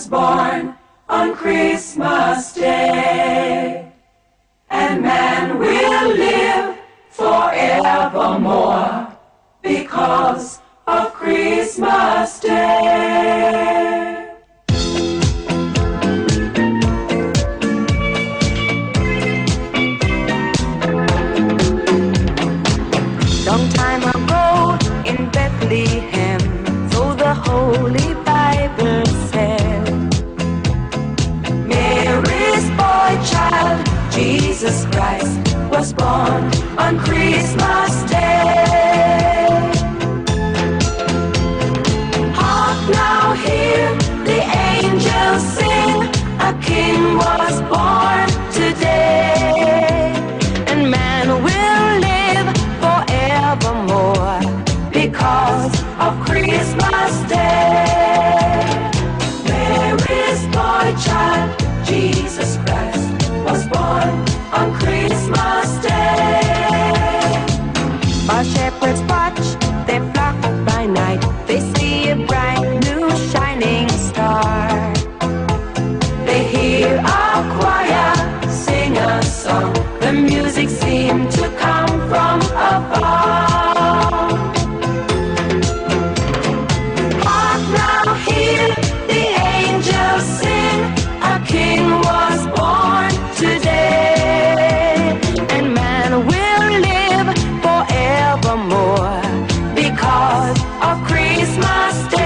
Was born on Christmas Day. And man will live forevermore because of Christmas Day. Long time ago in Bethlehem, so the Holy Bible said, Mary's boy child, Jesus Christ, was born on Christmas Day. Hark now, hear the angels sing, a king was born today. And man will live forevermore because of Christmas Day. Mary's boy child, Jesus Christ, was born on Christmas Day. While shepherds watch their flock by night, they see a bright new shining star. They hear a choir sing a song. The music seemed to come from afar. Hark now, hear the angels sing. A king was born today. And man will live forevermore because of Christmas Day.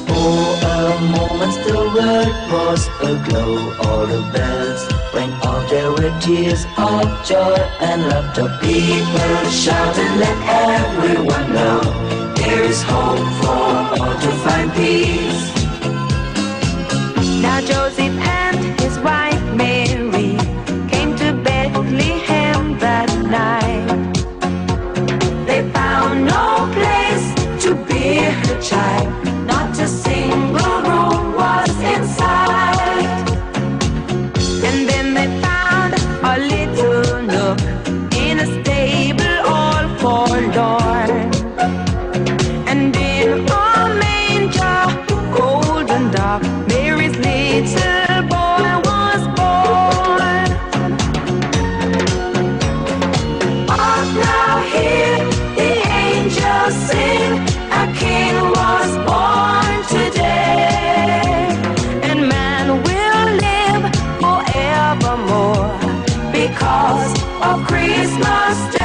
For a moment the world was aglow, all the bells rang out, there were tears of joy and laughter. People shouted, let everyone know there is hope for all to find peace. Now Joseph and his wife Mary came to Bethlehem that night. They found no place to bear her child, not a single room was in sight. And then they found a little nook in a stable all forlorn. And in a manger, cold and dark, Mary's little boy was born. Hark now, hear the angels sing, a king was born today. And man will live forevermore because of Christmas Day.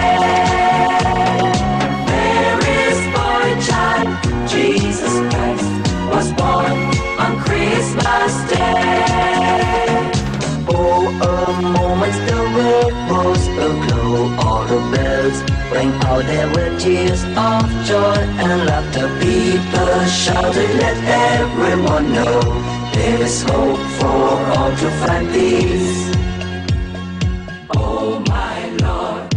Mary's boy child, Jesus Christ, was born on Christmas Day. For a moment the world was aglow, all the bells rang out, there were tears of joy and laughter. People shouted, let everyone know there is hope for all to find peace. Oh my Lord,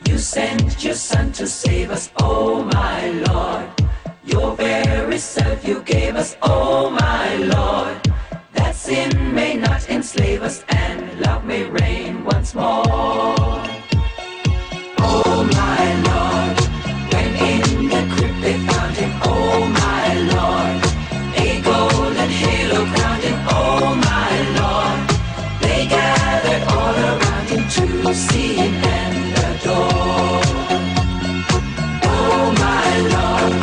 you sent your Son to save us. Oh my Lord, your very self you gave us. Oh my Lord, that sin may not enslave us and love may reign once more. Oh my Lord, when in the crypt they found him. Oh my Lord, a golden halo crowned him. Oh my Lord, they gathered all around him to see him and adore. Oh my Lord,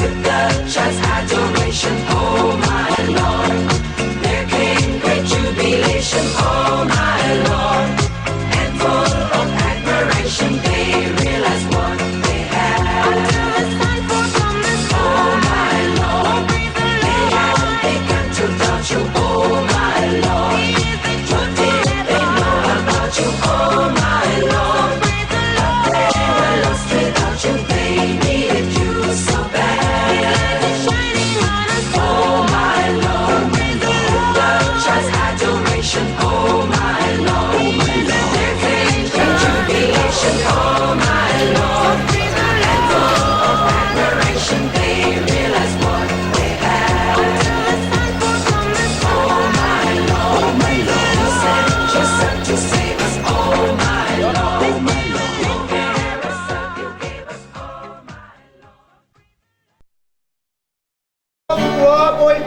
with the child's adoration. Oh my Lord, there came great jubilation. Oh my Lord, and full of admiration, they realized what they had. Until the sun falls from the sky. Oh my Lord, they had begun to doubt you. Oh my Lord, what did they know about you? Oh my Lord.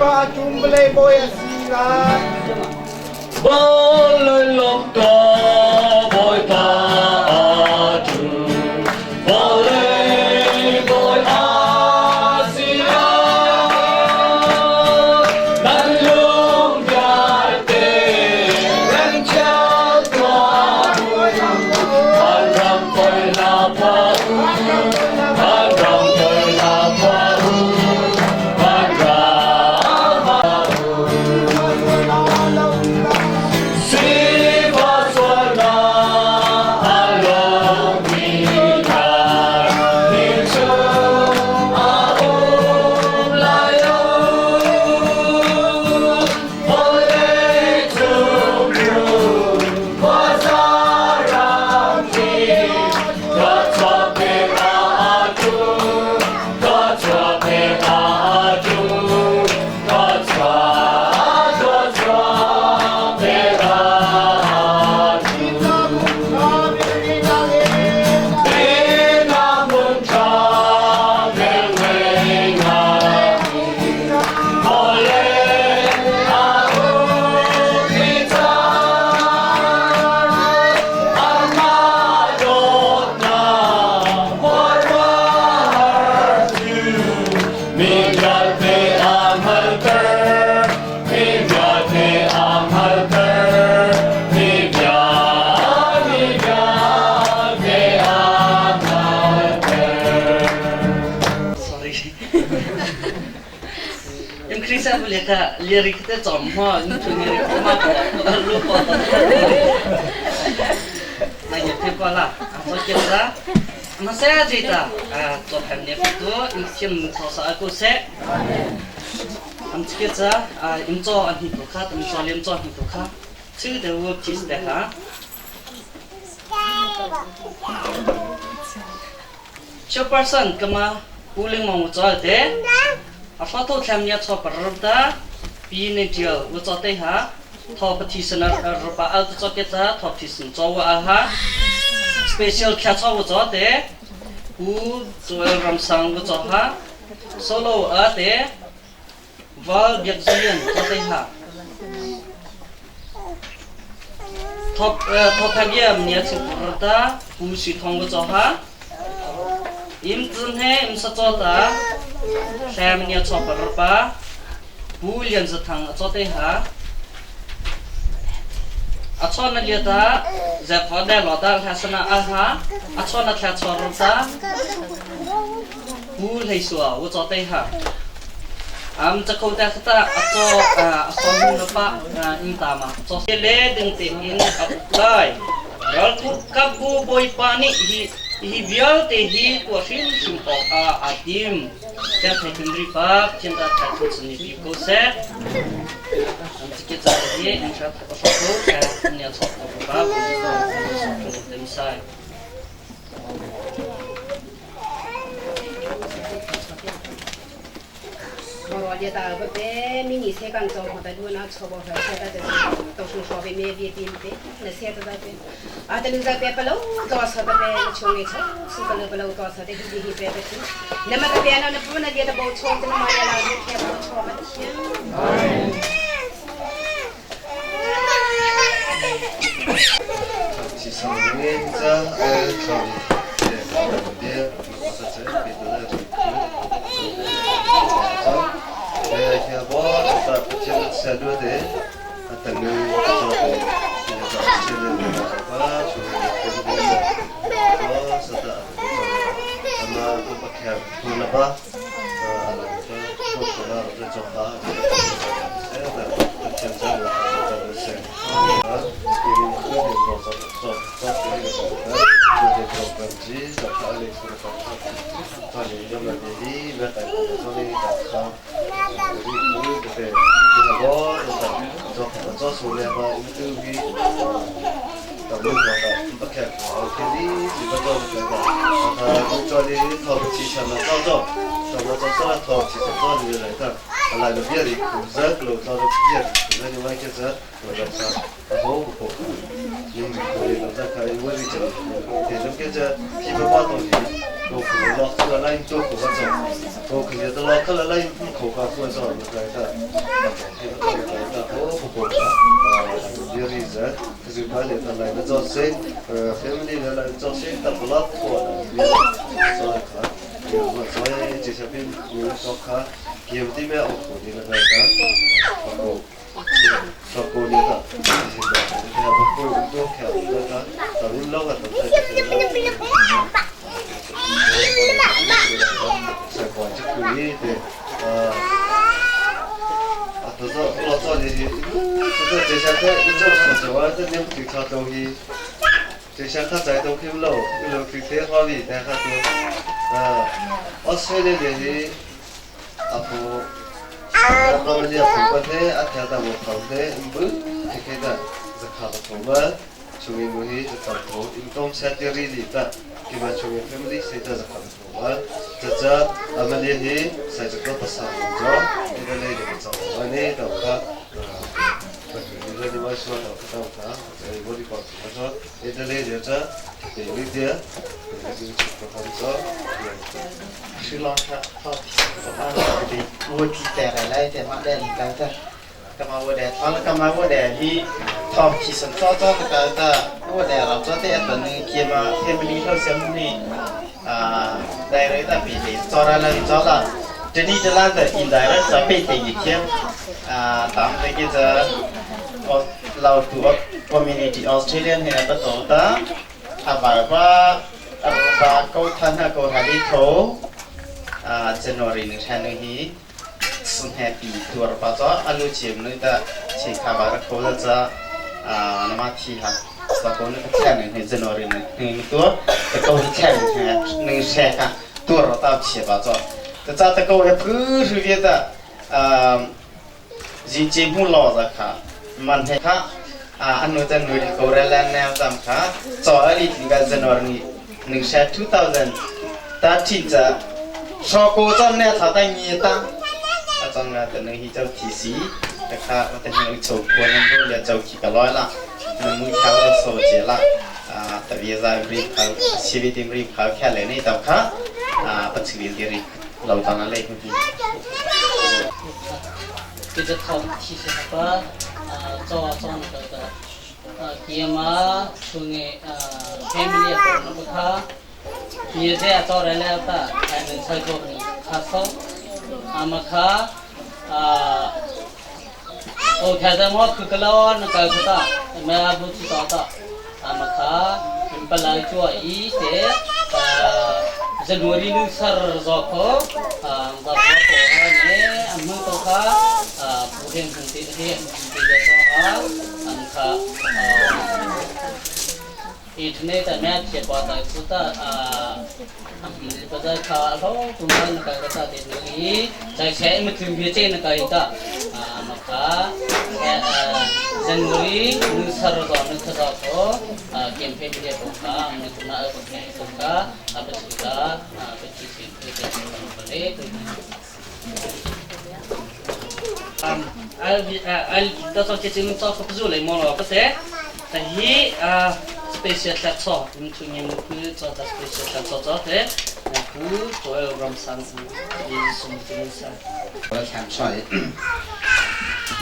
Bawipa a ṭum vawlei bawi a si lai. Vawlei ka Bawipa a ṭum, vawlei bawi a si lai. Nan lung vialte rem cio tuah u, vanram poi hla phuah u, vanram poi hla phuah u, vanram ah u. Sifah sualnak a lawmmi hna ni chung a um lai lo. Vawlei cung khuaza ram hi thluachuah pek aa tum, thluachuah pek aa tum, thluachuah, thluachuah pek aa tum. Bina mun ṭha velngeih ngai, vawlei a um i caan, amah dawtnak khuaruahhar cu mi vialte a hngalhter, mi vialte a hngalhter, mi mi vialte a hngalhter. Sorry. Yung Christian boleh tak lirik kita comho, yung lirik ma lu po to. Na ye te ko la. So ke la. Ma se ji ta a to phem ne tu in sim tho sa ko se. Am chike cha im cho an hi to kha tam cho lem cho hi to kha. Chư de wo chis de ha. Chairperson kama Pu Ling Mong cho te a fa tho thlam nia cho par ta pi ne tial wo cho te ha tho pathi sana rupa al to cho ke ta tho thi sun cho wa ha special khya cho wo cho te Pu Joel Ramsang wo cho ha solo a te Val Biak Zulian cho te ha Thop thophagiam nia chu ta Pu Si Thong wo cho ha Im cun he im sa cho ta Hlem nia cho par pa Pu Lian Za Thang a cho te ha A cho na lia ta Zep ho de lo ta hla sana a ha a cho na thla cho ro ta Pu Hlei Sua wo cho te ha Am ca ko ta ta a cho a so nu na pa in ta ma cho le ding te in a uk lai Ralkap kabu Bawipa nih hi hi vialte hi tuah hrimhrim awk ah aa tim. Tiang thei tum ri pa Pathian ta thai thu sun ni pi ko seh. An chike ca hi an hra ko ko nia chok ko pa bu ko dem sai. 我列到个别，明年才刚做好的路那错不好，现在就是都是说别别别别别，那现在在别，啊，等你在别不喽，多少的别，穷的穷，吃不了不喽，多少的别别别别，那么个别那那不那列的不错，那么也老是贴不错嘛天。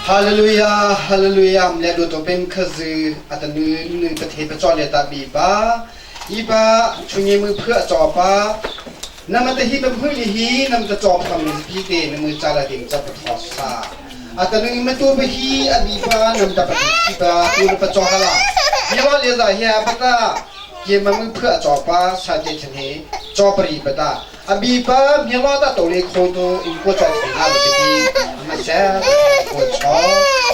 Hallelujah Hallelujah mle do to ben khazu atanu nu pathe pa chaw le ta bi ba i ba chungi mu phua chaw pa nama te hi ba phu li hi nam ta chaw pham ni pi te na mu cha la ding cha pa tho sa atanu ma tu ba hi abi ba nam ta pa thi ba tu na pa chaw hala yewa le za hi ba ta ke ma mu phua chaw pa sa je chen he chaw pari ba ta အဘိပါမြေလာတာတော်လေခေါ်တော့အင်ကိုချောထင်လာတဲ့ဒီအမဆဲကိုချော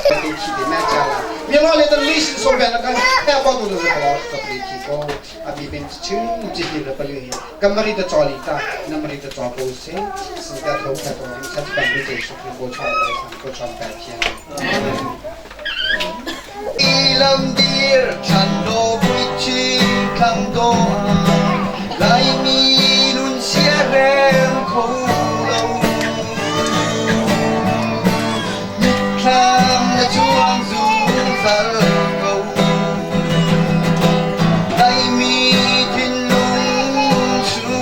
တဲ့ချီတဲ့မချလာမြေလာလေတလိစဆိုပဲနကန်တဲ့ဘောတူလို့တော့ကပလီချီကိုအဘိပင်ချင်းကြည့်ရပလီကမရီတချောလီတာနမရီတချောကိုစင်စင်ကထောက်တော့ဆက်ပန်ဒီရှိကိုချောလိုက်ဆန်ကိုချောပဲပြန် Ilamdir chando buichin kangdo lai mi nun sia rem kho lo mit thlam na chuang zu zal ko lai mi thin lung su.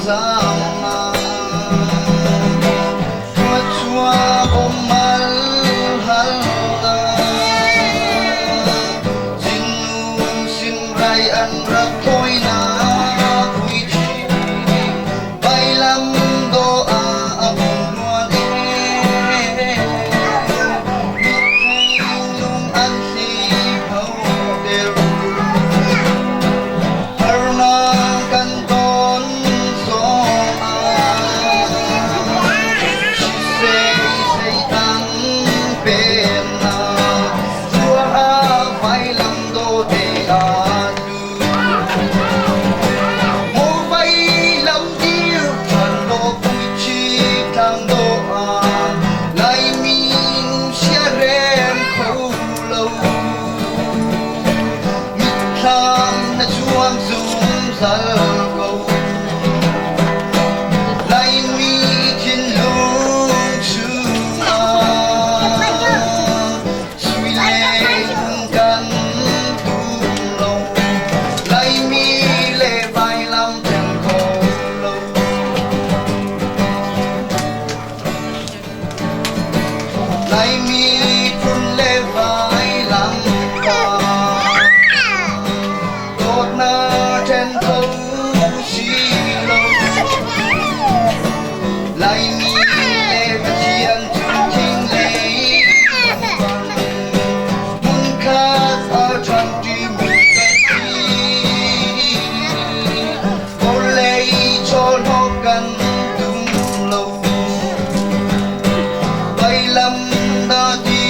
Thlacamnak thluachuah bawmhmal halnak Zinnu sinrai an rak thawinak puichin Vailam dawh ah a hung luan ee Mithei lung an hlipho ter Harnak kan ton zongah Siseh Satan pennak Zuar vailam dawte ah tlu Maw vailam dir ṭhan law puichi tlang dawh ah Laimi nu siarem kho lo Mitthlam na cuang zungzal ko. Laimi thinlung chungah sui le lung kan tum lo. Laimi le vailam then kho lo. Laimi phun le vailam pa dawtnak ṭhen kho si lo. Laimi le Pathian cu thing lei hmunkhat a ṭhanṭimi kan si. Vawlei chawhlawh kan tum lo. Vailam dah ti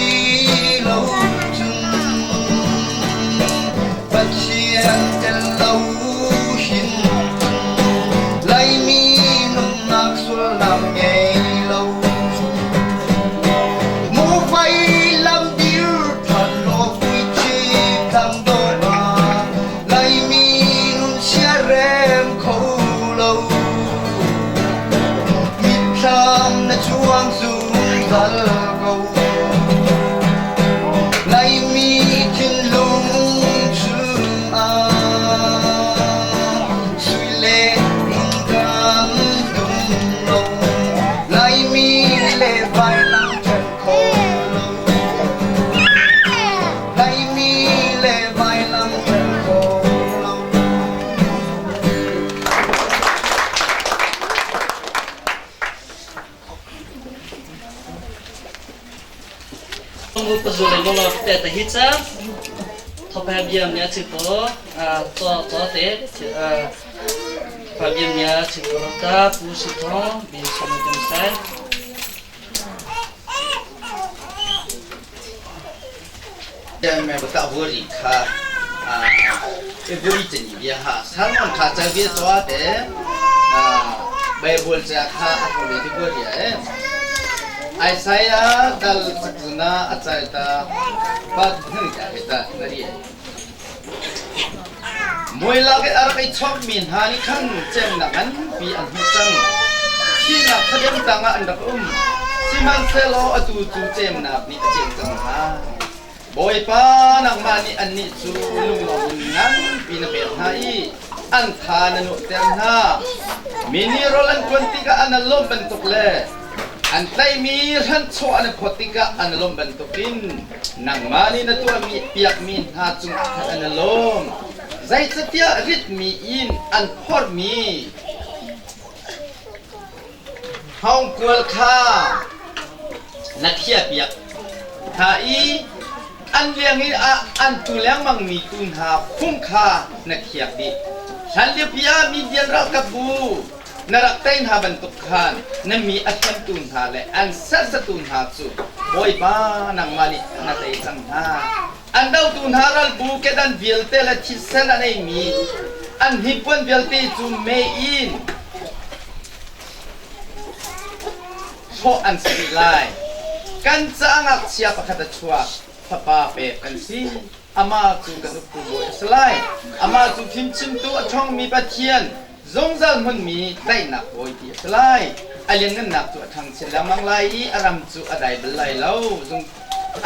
lo cun Pathian tel lo hin Laimi nunnak sullam ngei lo. Mu vailam dir ṭhan law puici tlang dawh ah Laimi nun siarem kho lo. Mitthlam na cuang zungzal ko. Laimi thinlung chungah sui le ngun kan dum lo. Laimi le vailam ṭhen kho lo. Laimi le vailam ṭhen kho lo. Kha Iburi chini bia ha Salmon kha chal bia chawa te Bible cha kha a thole ti buri e Isaiah dal chakuna achai ta pat hnu ta he ta nari e Muilak i a rak i chawkmi hna nih khan cemnak nganpi an hmuh cang. Thihnak thadem tangah an rak um. Sihmanhsehlaw atu cu cemnak nih a cem cang hna. Bawipa, nangmah nih annih cu lunglawm in nganpi na pek hna i an tha na nuamhter hna. Mi nih rawl an ṭuan tikah an lawmh bantuk le an tlaihmi hranchaw an i phawt tikah an lawmh bantukin nangmah nih na tuahmi piakmi hna cungah khan an i lawm. Zeicahtiah ritmi in an phorhmi hngawngkual kha na thiahpiak hna i an liang i an tu lengmangmi tuu hna fung kha na khiak dih. Hlanliopi ah Midian ralkapbu na rak tei hna bantuk khan na mi a hremtu hna le an serhsatu hna cu Bawipa nangmah nih na tei cang hna. An dotu hna ralbu kedan vialte le thisen an eimi an hnipuan vialte cu mei in hrawh an si dih lai. Kan caah ngakchia pakhat a chuak, fapa pek kan si. Amah cu kan uktu bawi a si lai. Amah cu fimchimtu a ṭhawngmi Pathian, zungzal hmunmi daihnak bawi ti a si lai. A lianngannak cu a ṭhang chin lengmang lai i a ram cu a dai bal lai lo,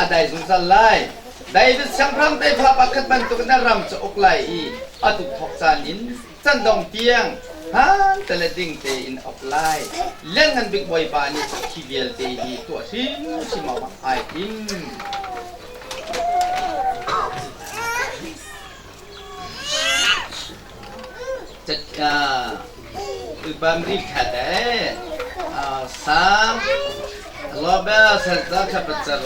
a dai zungzal lai. David siangpahrang tefa pakhat bantukin a ram cu a uk lai i a tuk thawk caan in candong tiang. Hmaan te le ding tein a uk lai. Lianngan Bik Bawipa nih hi vialte hi tuah hrimhrim awkah ai tim. Bamri khate sam lobe sarda khapacar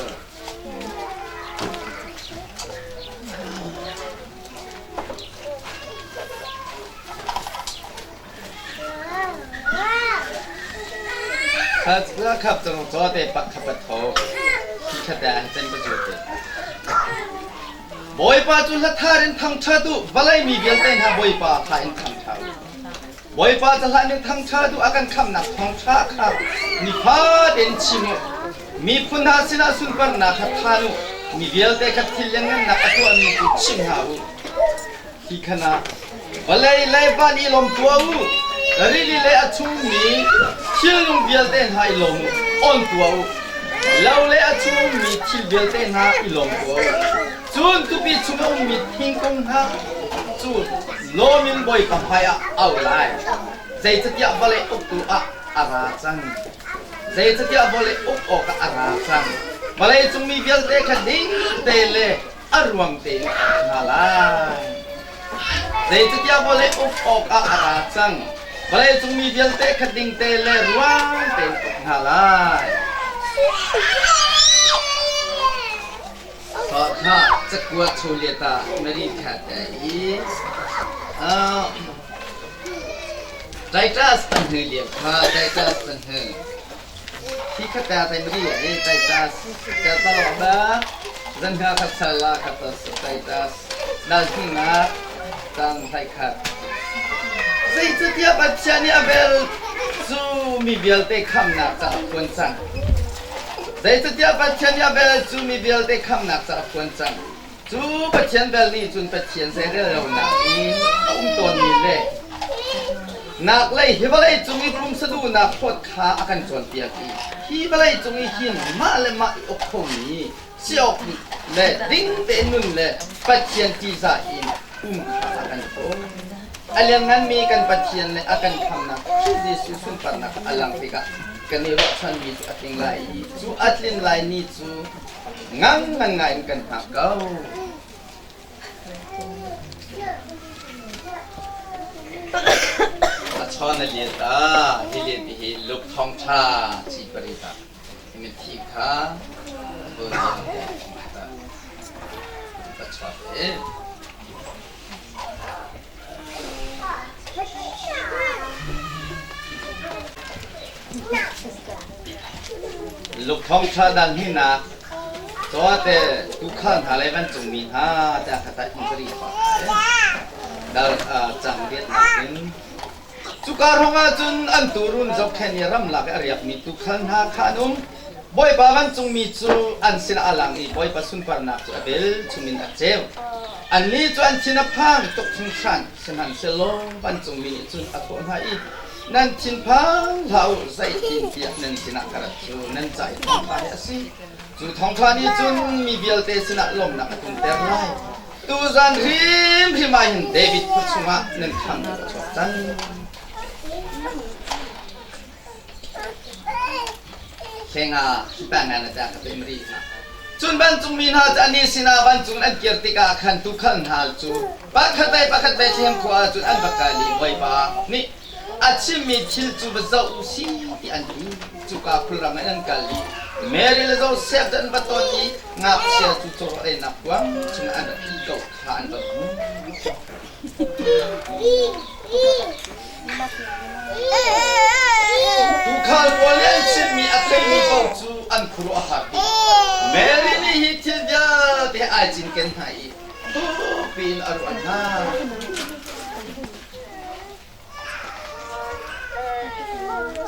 Khap cang cho te pak khapat tho khi khate an cen pa zu te Bawipa cu hlathar in thangṭhat u, vawlei mi vialte hna Bawipa kha in thangṭha u. Bawipa cu hlan in thangṭhat u, a kan khamhnak thawngṭha kha nifate in chim u. Miphun hna sinah sunparnak kha phan u, mi vialte kha thil lianngannak a tuahmi cu chim hna u. Hi khan ah vawlei le van i lawm tuah u, rili le a chungmi thilnung vialte hna i lawm u, on tuah u. Lo le a chungmi thil vialte hna i lawm tuah u. Cun tupi chung a ummi thingkung hna cu lawm in Bawipa hmaiah au lai. Zeicahtiah vawlei uktu ah a ra cang. Zeicahtiah vawlei uk awkah a ra cang. Vawlei cung mi vialte kha ding te le a ruang tein a uk hna lai. Zeicahtiah vawlei uk awkah a ra cang. Vawleicung mi vialte kha dingte le ruang tein uk hna lai. Kha cakuat chawlet ah Mary kha te i Titus an hnu lio kha Titus an hnu. Hi kha ta tai mari e Titus ka ta lo ba zan ha kha sala kha ta Titus dal thing na tang thai khat. Zeicatiah Pathian nih a vel cu mi vialte khamnak ca a phuan cang. Zeicatiah Pathian nih a vel cu mi vialte khamnak ca a phuan cang. Cu Pathian vel nih cun Pathian zeirel lonak in a um tawnmi le nak lei hi vawlei cung i rum saduhnak hlawt kha a kan cawnpiak i hi vawlei cung i hin mah le mah i uk khomi si awk le ding tein nun le Pathian ṭihzah in um kha a kan cawn. A liannganmi kan Pathian le a kan khamnak Khrih Jesuh sunparnak a lang tikah kan i ruahchanmi cu a tling lai i cu a tlin lai ni cu ngang ngan ngai in kan hngak ko. A chawn a liet a hi liet hi luk thong ṭha chi pari ta mithi kha ka chuak e. Lukthong ṭha dal hinak cawte tuukhal hna le vancungmi hna tiah kha in ka ri pah. Dal cang riatnak in cuka hrawng ah cun an tuurun zohkhenh i ramlak i a riakmi tuukhal hna kha an um. Bawipa vancungmi cu an sinah a lang i Bawipa sunparnak cu a velchum in a ceu. Annih cu an thin a phang tuk hringhran, sihmanhsehlaw vancungmi nih cun a thawh hna i, Nan thinphang hlah u, zeitintiah nan sinah ka rat cu nan ca i thawngṭha hi a si. Cu thawngṭha nih cun mi vialte sinah lawmhnak a tlunter lai. Tuzan hrimhrim ah hin David khua chungah nan khamhnak a chuak cang. Hlenga Cun vancungmi hna cu annih sinah vancung an kir tikah khan tuukhal hna cu pakhat le pakhat Bethlehem khua ah cun an va kal i Bawipa nih a chimmi thil cu va zoh u sih ti an ti. Cuka khulrang in an kal i Mary le Josef cu an va ton i ngakchia cu caw einak kuang chungah an rak ih ko kha an va hmuh. Tuukhal pawl nih an chimmi a theimi paoh cu an khuaruah a har dih. Mary nih hi thil vialte ai cinken hna i thukpi in a ruah hna.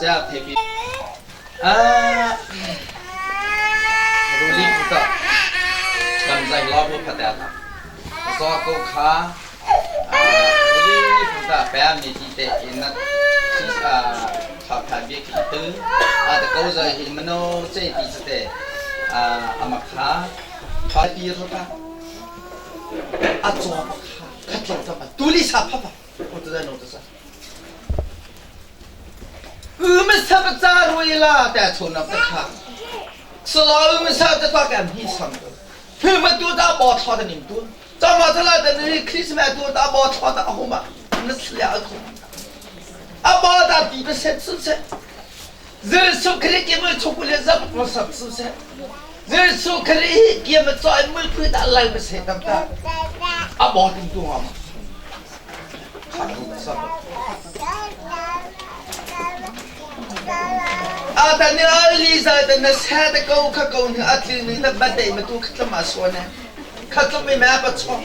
Ca theipi. Ah, ruli puta kam zai lo bu phata zo ko kha ruli puta pa mi ti te in na tha tha bia ki tu a ta ko zai hi mano che ti te ama kha tha pi ro ka a chaw pa kha khat lo ta pa tuli sa pha pa o tu da no ta sa. sa pa rui la ta chu na ta kha slo mi sa ta ta kan hi sam tu phi ma tu ta bo tho ta nim tu cha ma ta la ta ni Christmas tu ta bo tho ta ho ma na slia khu a bo ta ti pa set su se Jesu Christ ki mu chu le zap ko sap su se Jesu Christ ki ma choi mu phu ta lai ma se tam ta a bo ting tu ma A ta ni Lisa ta na sa ta ko kha ko ni a tli ni na ba dei ma tu kha ma so na kha tlam mi ma pa cho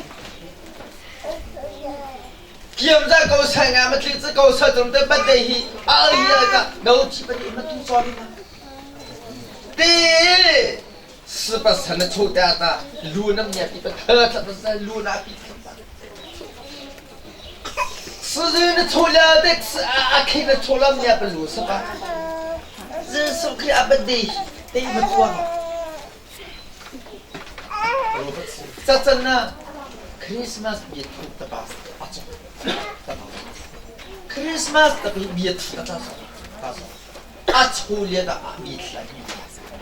kiam za ko sa nga ma tli za ko sa tum ta ba dei hi a hi ta no chi ba dei ma tu so ni ma ti 是不是那臭蛋子，路那么比不特特不是路那比是人的错了的是啊，开的错了也不路是吧？人手开也不对，对不错。这真呢，Christmas 别吐的吧，阿总，Christmas 的别别吐的大嫂，大嫂，阿错了的阿别吐了。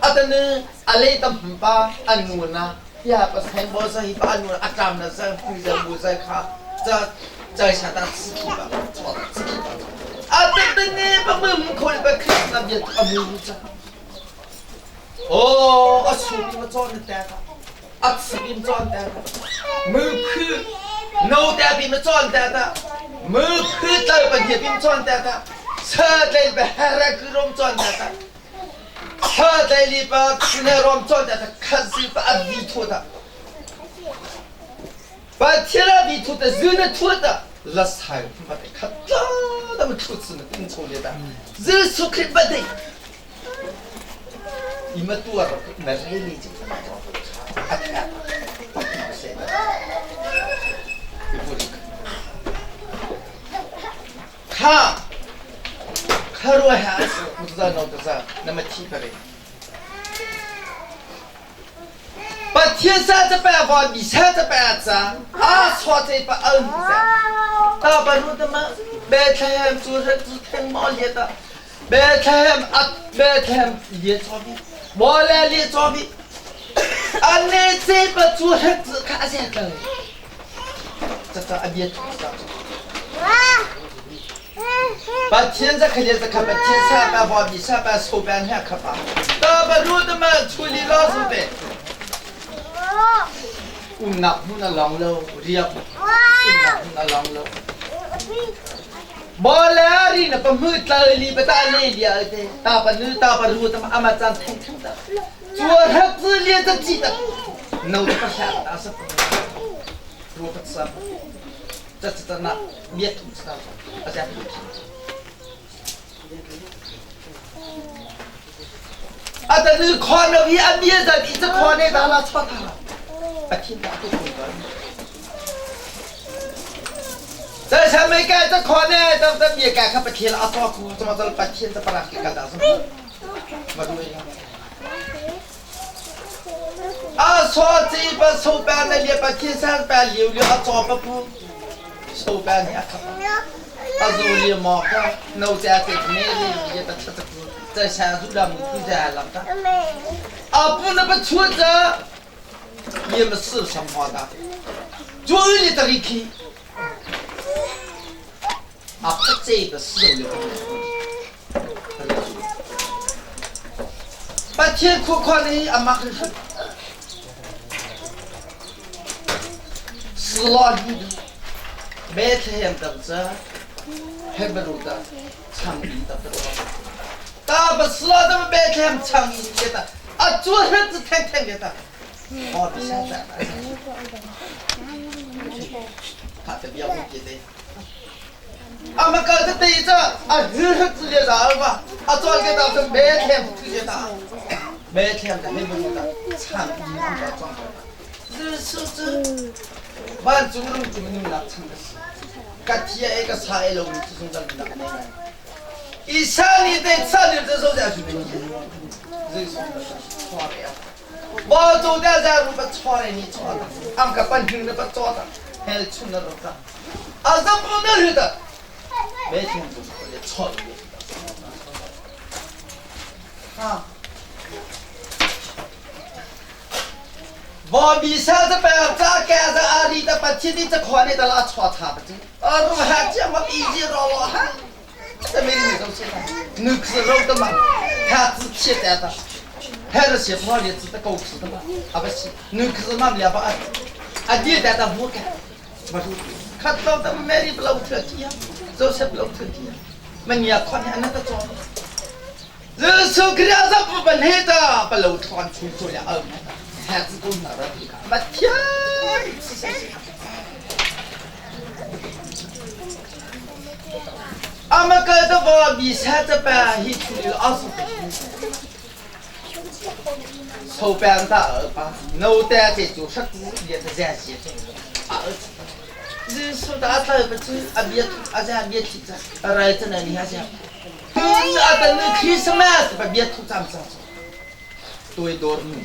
阿等呢，阿雷的不把阿努呢，呀不是我是一把阿努阿张的在负责我在看这。在下当自己吧，错自己吧。啊，等等你把门口里边看那边啊木子。哦，啊，手里么装的单个，啊，吃里么装单个，门口脑袋里么装单个，门口老板也边装单个，车在里边还来个容装单个，车在里边吃那容装单个，看谁把阿弥陀的。把天拉地土的人的土的，拉萨把它看那么土子呢，顶出来的，人说看不得，你们多少那人力就啊看，不是，看，看罗还是不知道脑子上那么提不来。把天山这办法，米山这办子啊，操这把恩噻，大白路的嘛，白天做日子挺忙碌的，白天啊白天也着急，我来也着急，啊你这把做日子看见的，这个啊别把天这看见这看把天山办法，米山办手办还可把，大白路的嘛，处理老鼠的。อุ่นหนักหุ่นลองเร็วเรียบอุ่นหนักหุ่นลองเร็วบอลลีนะปะมือตาลีปะตาลีเดียเตตาปะนื้ตาปะรู้ตาอามาจันแทงทั้งตาจัวทักซเลียจะจีตาโนตะชาตาสรู้ปะซับจะจะนะเมียทุกสาวอาจารย์อาจารย์ขอเนียเมียจะอีจะขอเนี่ยดาราชอบทา把天打都滚了。这下没干这可呢，这这别干，可不天了啊！做苦怎么着把天这把那给干打死？没对呀。啊，说这把手办那里把天上办溜溜啊，做不不，手办你啊可。啊，肉里毛个，脑子在那里也得吃这个，在山路上木头在了的。啊，不能不出这。你们是什么的？做你的一天，啊，不这个是了。把天哭哭的阿妈很说，死了你的，每天都是，还不如的，长命的不多。大不死了，他们每天长命的，啊，做日子天天的。哦，比下载了。他这边不记得。俺们刚才对着啊，日日直接上吧，啊，早给他是每天直接打，每天在那边的唱，唱装的，日是是，万祖龙就没那唱的是，个天一个菜龙就从这里拿来，一上你在上你这时候再去没你，这是错的呀。我走的在路不错的，你错的，俺个本听的不错的，还是出那路子，啊，这不能的，每天都是回来错的。hna. Bobby sa ta pa cha ka za ari ta pa chi ti cha khwa ne ta la chwa tha pa chi. Ru ha chia ma pi ji ro lo ha. Ta me ni zo se ta. Nu khs ro ta ma. Ha chi che ta ta. Ha ro se pho le chi ta ko khs ta ma. A ba si. Nu khs ma le ba a. A di ta ta bu ka. Ma ru. Khat lo ta Mary blo thua chi ya. Joseph blo thua chi ya. Man ya khon ya na ta cho. Jesuh Khrih a zap ban he ta palo ṭhawn chung cu le a um he cu ko na ra ti ka ma thiam si si si ama ka ta ba bi sa ta pa hi chu li a su so pen ta pa no te che chu shak le ta ja si a Jesuh ta ta pa chu a bia a ja bia thi cha rai cha na ni ha sia Christmas pa bia thu cam sa tuai dor nu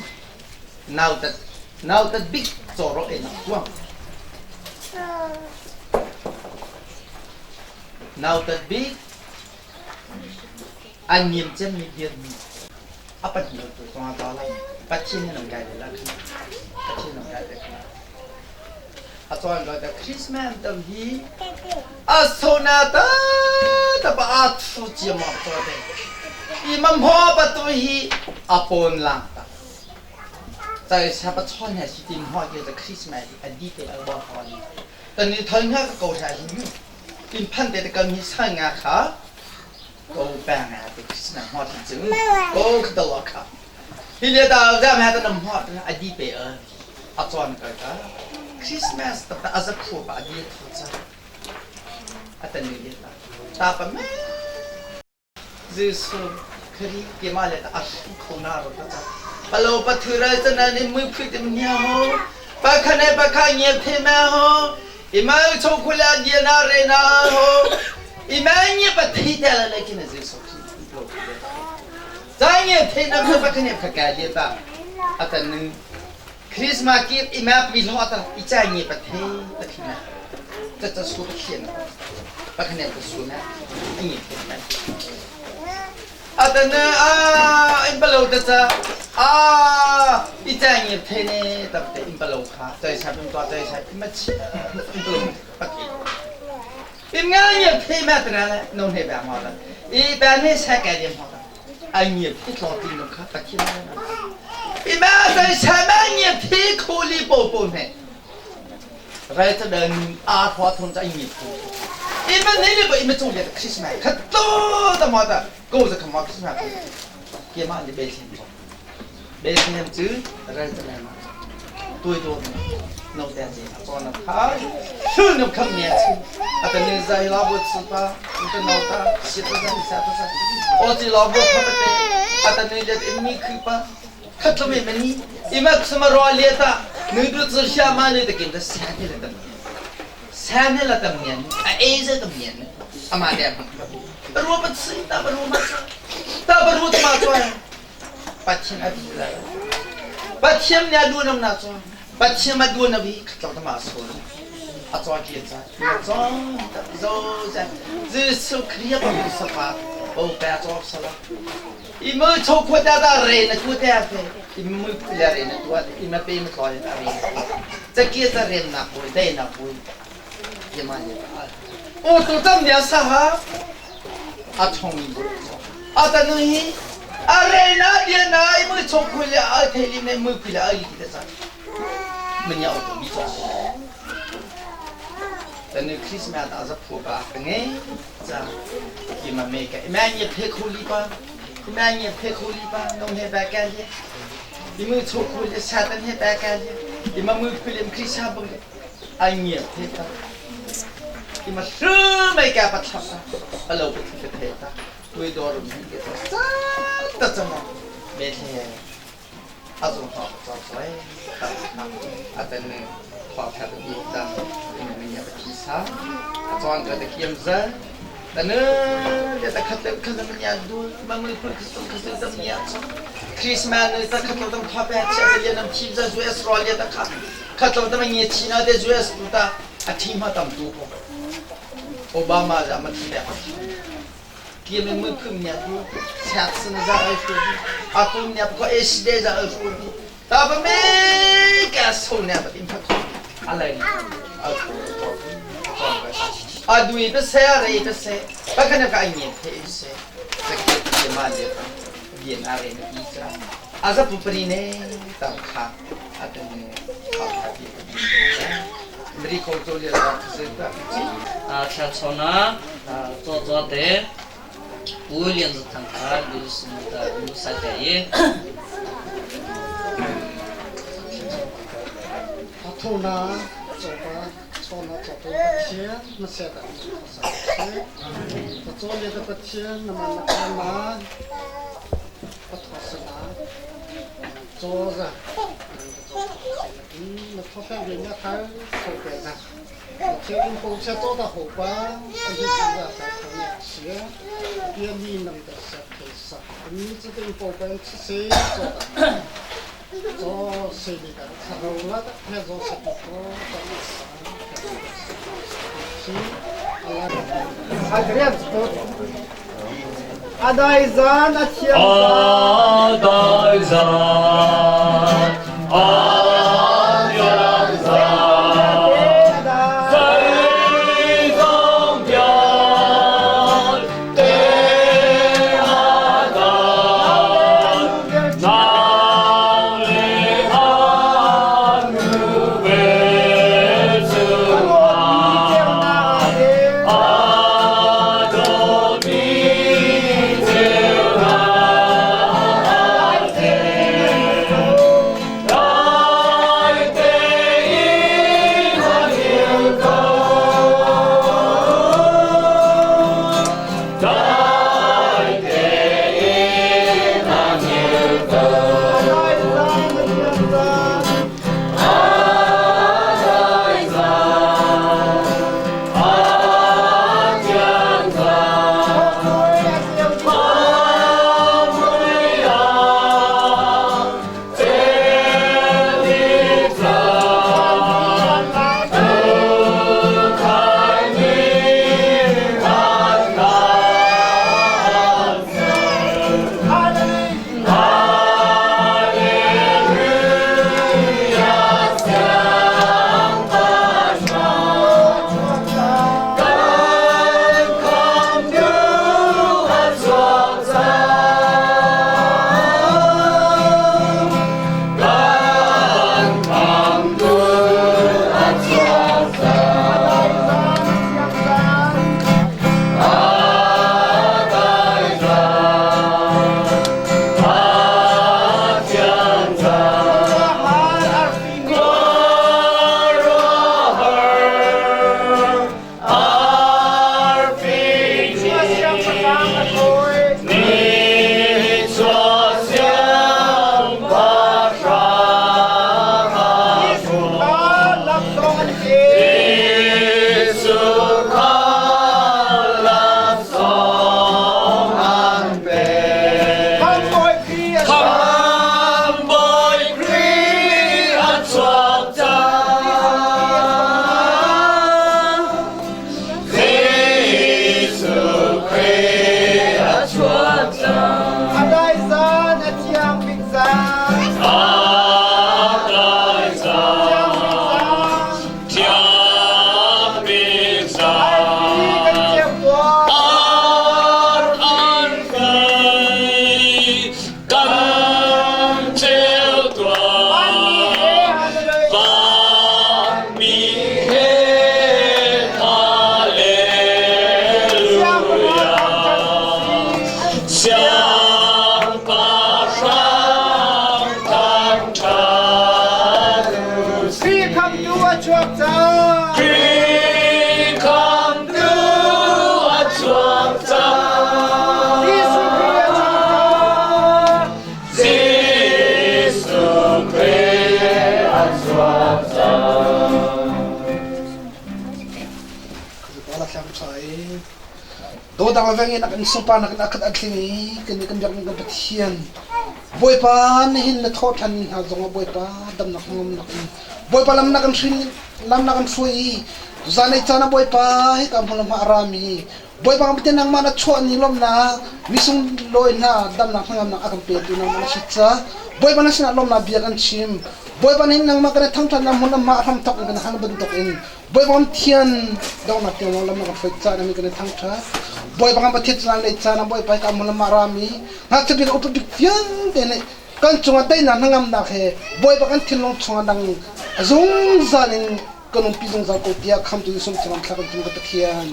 nautat nautat big choro e nak tuang nautat big an niam cem mi dir mi apat lo tu tong ta la pathin nam kai la pathin nam kai la A cawn lo the Christmas tam hi a sona ta ta pa a thu chia ma to te. I mam ho pa tu hi a pon lang ta. Tai sa pa chon he si tin ho ke the Christmas hi a di te a bo ho ni. Tan ni thal nga ka ko tha hi mu. Tin phan te te kam hi sa nga kha ko pa nga te Christmas ho thi chu. Ko ka lo kha. Hi le ta za ma ta nam ho a di pe a. A cawn kai ta Christmas ta a za khu pa di thu cha a tan ni ta ta pa me Jesu Khri ke ma le ta a shu kho na ro ta cha palo pa thu ra cha na ni mui phi te nya ho pa khane pa kha nge the ma ho i ma cho khu la dia na re na ho i ma nge pa thi ta la le ki na Jesu Khri lo za nge the na pa khane pha ka le ta a tan ni Christmas kip i ma pi lo ta i cha nge pa the ta khi na ta ta su ta khian pa khane ta su na i nge the na a ta na a in palo ta cha a i cha nge the ne ta te in palo kha chai sa pin to chai sa ma chi in palo pa thi im nga nge the ma ta na no ne ba ma la i ba ne sa ka lim ho 哎，你别老盯着看，不听了。你们在前面，你别口里宝宝呢。来这人阿婆同在你头。你们那里不，你们中间的开始买，可多的妈的，狗子可妈开始买，给妈你别钱走，别钱走，来这来嘛，多多。弄点钱，做那他，是那可面子，啊，等你在老婆吃吧，你等老大，洗不上，洗不上，我这老婆可不得，啊，等你这你去吧，可怎么没你，你们什么热烈的，你都只下嘛你得跟着三天了等，三天了等年，啊，一直等年，阿妈的，如果不吃，大不如嘛，大不如怎么做呀？把钱拿出来，把钱拿多那么拿做。Pathian ma duan na bi khatlo ta ma so a chaw ki cha chaw ta zo za Jesu Khriya pa bi sa pa o pa chaw sa la i mo chau khwa ta ta re na tu ta fe i mo pu la re na tu i ma pe ma tlo ta re cha ki ta re na pu dai na pu ye ma ye o tu tam nya sa ha a chong mi bu a ta nu hi a re na ye na i mo chau khwa la a the li ne mo pu la a li ta sa မညောတော့ပြီးတော့တနေ့ခရစ်မတ်အဇဖူပါငယ်ဇာဒီမမေကအမညဖေခူလီပါအမညဖေခူလီပါနုံဟေဘကန်လေဒီမချိုခူလီစာတန်ဟေဘကန်လေဒီမမဖီလင်ခရစ်စာဘငယ်အညဖေတာဒီမဆူမေကပတ်ချာအလောပတိဖေတာတွေ့တော်မြင်ကေတာတတမမေလေ 阿总好，早水，阿等花开的地方，你们也不提啥，阿装个的金子，但呢，也在看到看到么样多，慢慢看看看到么样子。Christmas 呢，在看到他们特别吃的也能提着 US 罗也在看，看到他们年轻了的 US 都打，阿听嘛他们多。奥巴马咱们提的。Kiam in mui phum nia pu siak sin za ai fu a pum nia ko e si de za ai fu ta ba me ka so nia ba im phat alai a a dui pa se a rei pa se pa kana ka ai nge the se sa ke ke ma le bien a re na i cha a za pu pri ne ta kha a te ne kha kha pi mri ko to le la se ta chi a thla chona cho cho te Pu Lian Za Thang kha lu sum ta lu sa te i Thona chopa chona chopa Pathian na se ta sa se ta cho le ta Pathian na man na ka ma pathosana cho za na thofe ve na thar so pe za 天公车做得好吧，这些是啊，在同学，别你们的十给十，你这边宝贝吃谁做的？做谁的？吃肉了的，还做什么？做 A dai zan a thiang A dai zan a thiang zan zeizong vialte a dai nang le an nu ve cungah a dawtmi ceunak dai tein a hngilh ko. Dai tein a hngilh ko. A dai zan, a thiang zan, Mui ah ceu zan, tukhai nih an kan Hallelujah, Siangpahrang. Kan khamtu a chuak cang. Kan khamtu a chuak cang. A dai zan, a thiang zan. Khuaruahhar arfi nih nichuah siangpahrang a Jesuh kha laksawng an pek. Khamhbawi Khrih a chuak cang. Jesuh Khrih a chuak cang. A dai zan a thiang bik zan. A dai zan, thiang bik zan. Kan thiang tuah. Ar an kai, kan ceu tuah. Van mi he hallelujah. Siangpahrang thangṭhat u sih. Khrih khamtu a chuak cang. Khrih khamtu a chuak cang. Jesuh Khrih a chuak cang. Jesuh Khrih a chuak cang. Dawdang le veng in a kan sunparnak in a khat a tling i kan nih kan biakmi kan Pathian Bawipa nihin na thawh ṭhan ni hna zongah Bawipa damnak hnangamnak in Bawipa lam na kan hrin lam na kan hruai i tuzan ei caan ah Bawipa hika hmun le hma a rami Bawipa kan Pathian nangmah na chuah ni lawmhnak misung lawi hna damnak hnangamnak a kan petu nangmah na si ca Bawipa na sinah lawmhnak bia kan chim. Bawipa nih nangmah kan i thangṭhatnak hmun amah a hramthawk in kan hal bantuk in Bawipa kan Pathian donghnak tiang lawng lam na kan hruai ca na min kan i thangṭhat. Bawipa kan Pathian caan lei caan ah Bawipa hika hmun amah rami ngakchia bik upa bik vialte nih kan cungah daihnak hnangamnak he Bawipa kan thinlung chungah dang a zungzal in kan umpi zungzal ko tiah khamtu Jesuh cungah thla kan cam ka Pathian.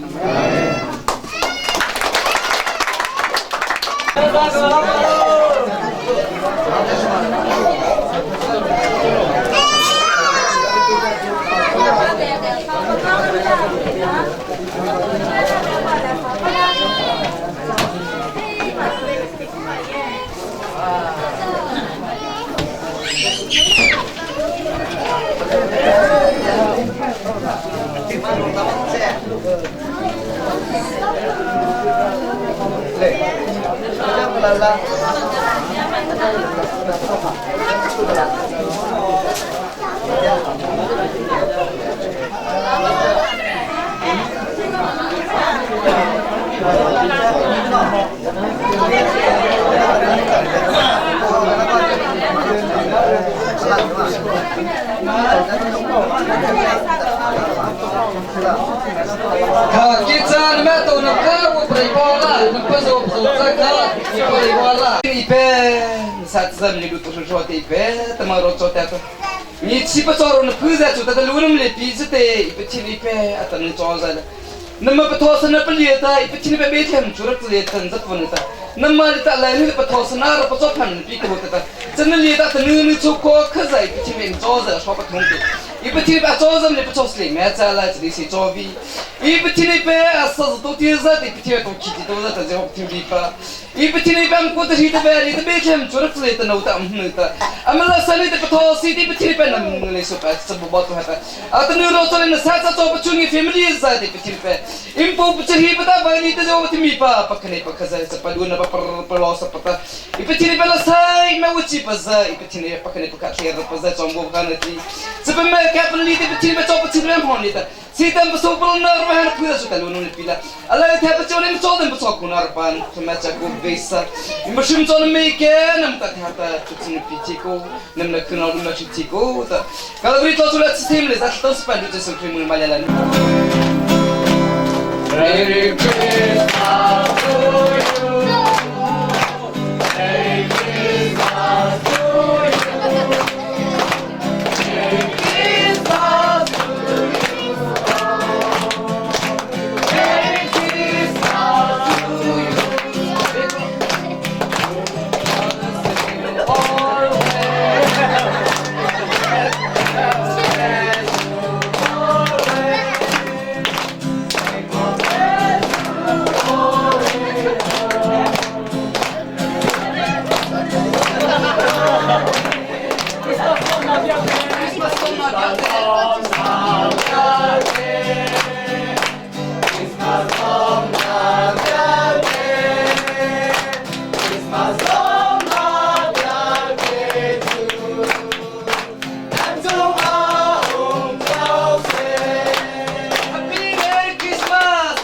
Kha ki caan ma to na ka wo prei bo la na pa zo zo cha kha i prei bo la i pe sa zam ni lu tu ro te pe tama ro cho ta to ni chi pa cho ro na phu za chu ta lu nam le pi te i pe chi ni pe atan cho za na ma pa tho sa na pa li ta i pe chi ni pe be them chu rak le tan zat von ta na ma li ta lai ni pa tho sa na ro pa cho phan pi ko ta ta chan na li ta ta nu nu chu ko kha zai pi chi men cho za sho pa thung te i pa thi pa cho zam le pa cho sle me cha la chi si cho vi i pa thi ni pe a sa to ti za ti pa thi to khi ti to za ta je hok thi vi pa i pa thi ni pam ko ta hi ta be ni ta be khem chu rak le ta no ta am nu ta amala sa ni ta pa tho si ti pa thi ni pe nam le so pa sa bu ba to ha ta a ta nu ro cho le sa cha cho pa chung i family za ti pa thi pe impo pa chi hi pa ta ba ni ta jo ti mi pa pa khane pa kha za sa pa lu na pa par pa lo sa pa ta i pa thi ni pe la sai me u chi pa za i pa thi ni pa khane pa kha thler pa za chong bo kha na ti sa pa me ka pa li ti pa thi ni pe cho pa chi rem hon ni ta si tam pa so pa na ro han phu su ta lu nu ni pi la ala the pa cho ni cho dem pa cho ku na pa ma cha ku ve sa ma shim cho me ke nam ta tha ta chu chi pi chi ko nam na khu na lu na chi chi ko ta kalabri to chu la chi sim le za to spa lu che su khri mu ma la la Merry Christmas to you. Merry Christmas to you. Merry Christmas to you all. Merry Christmas to you. Happy Merry Christmas!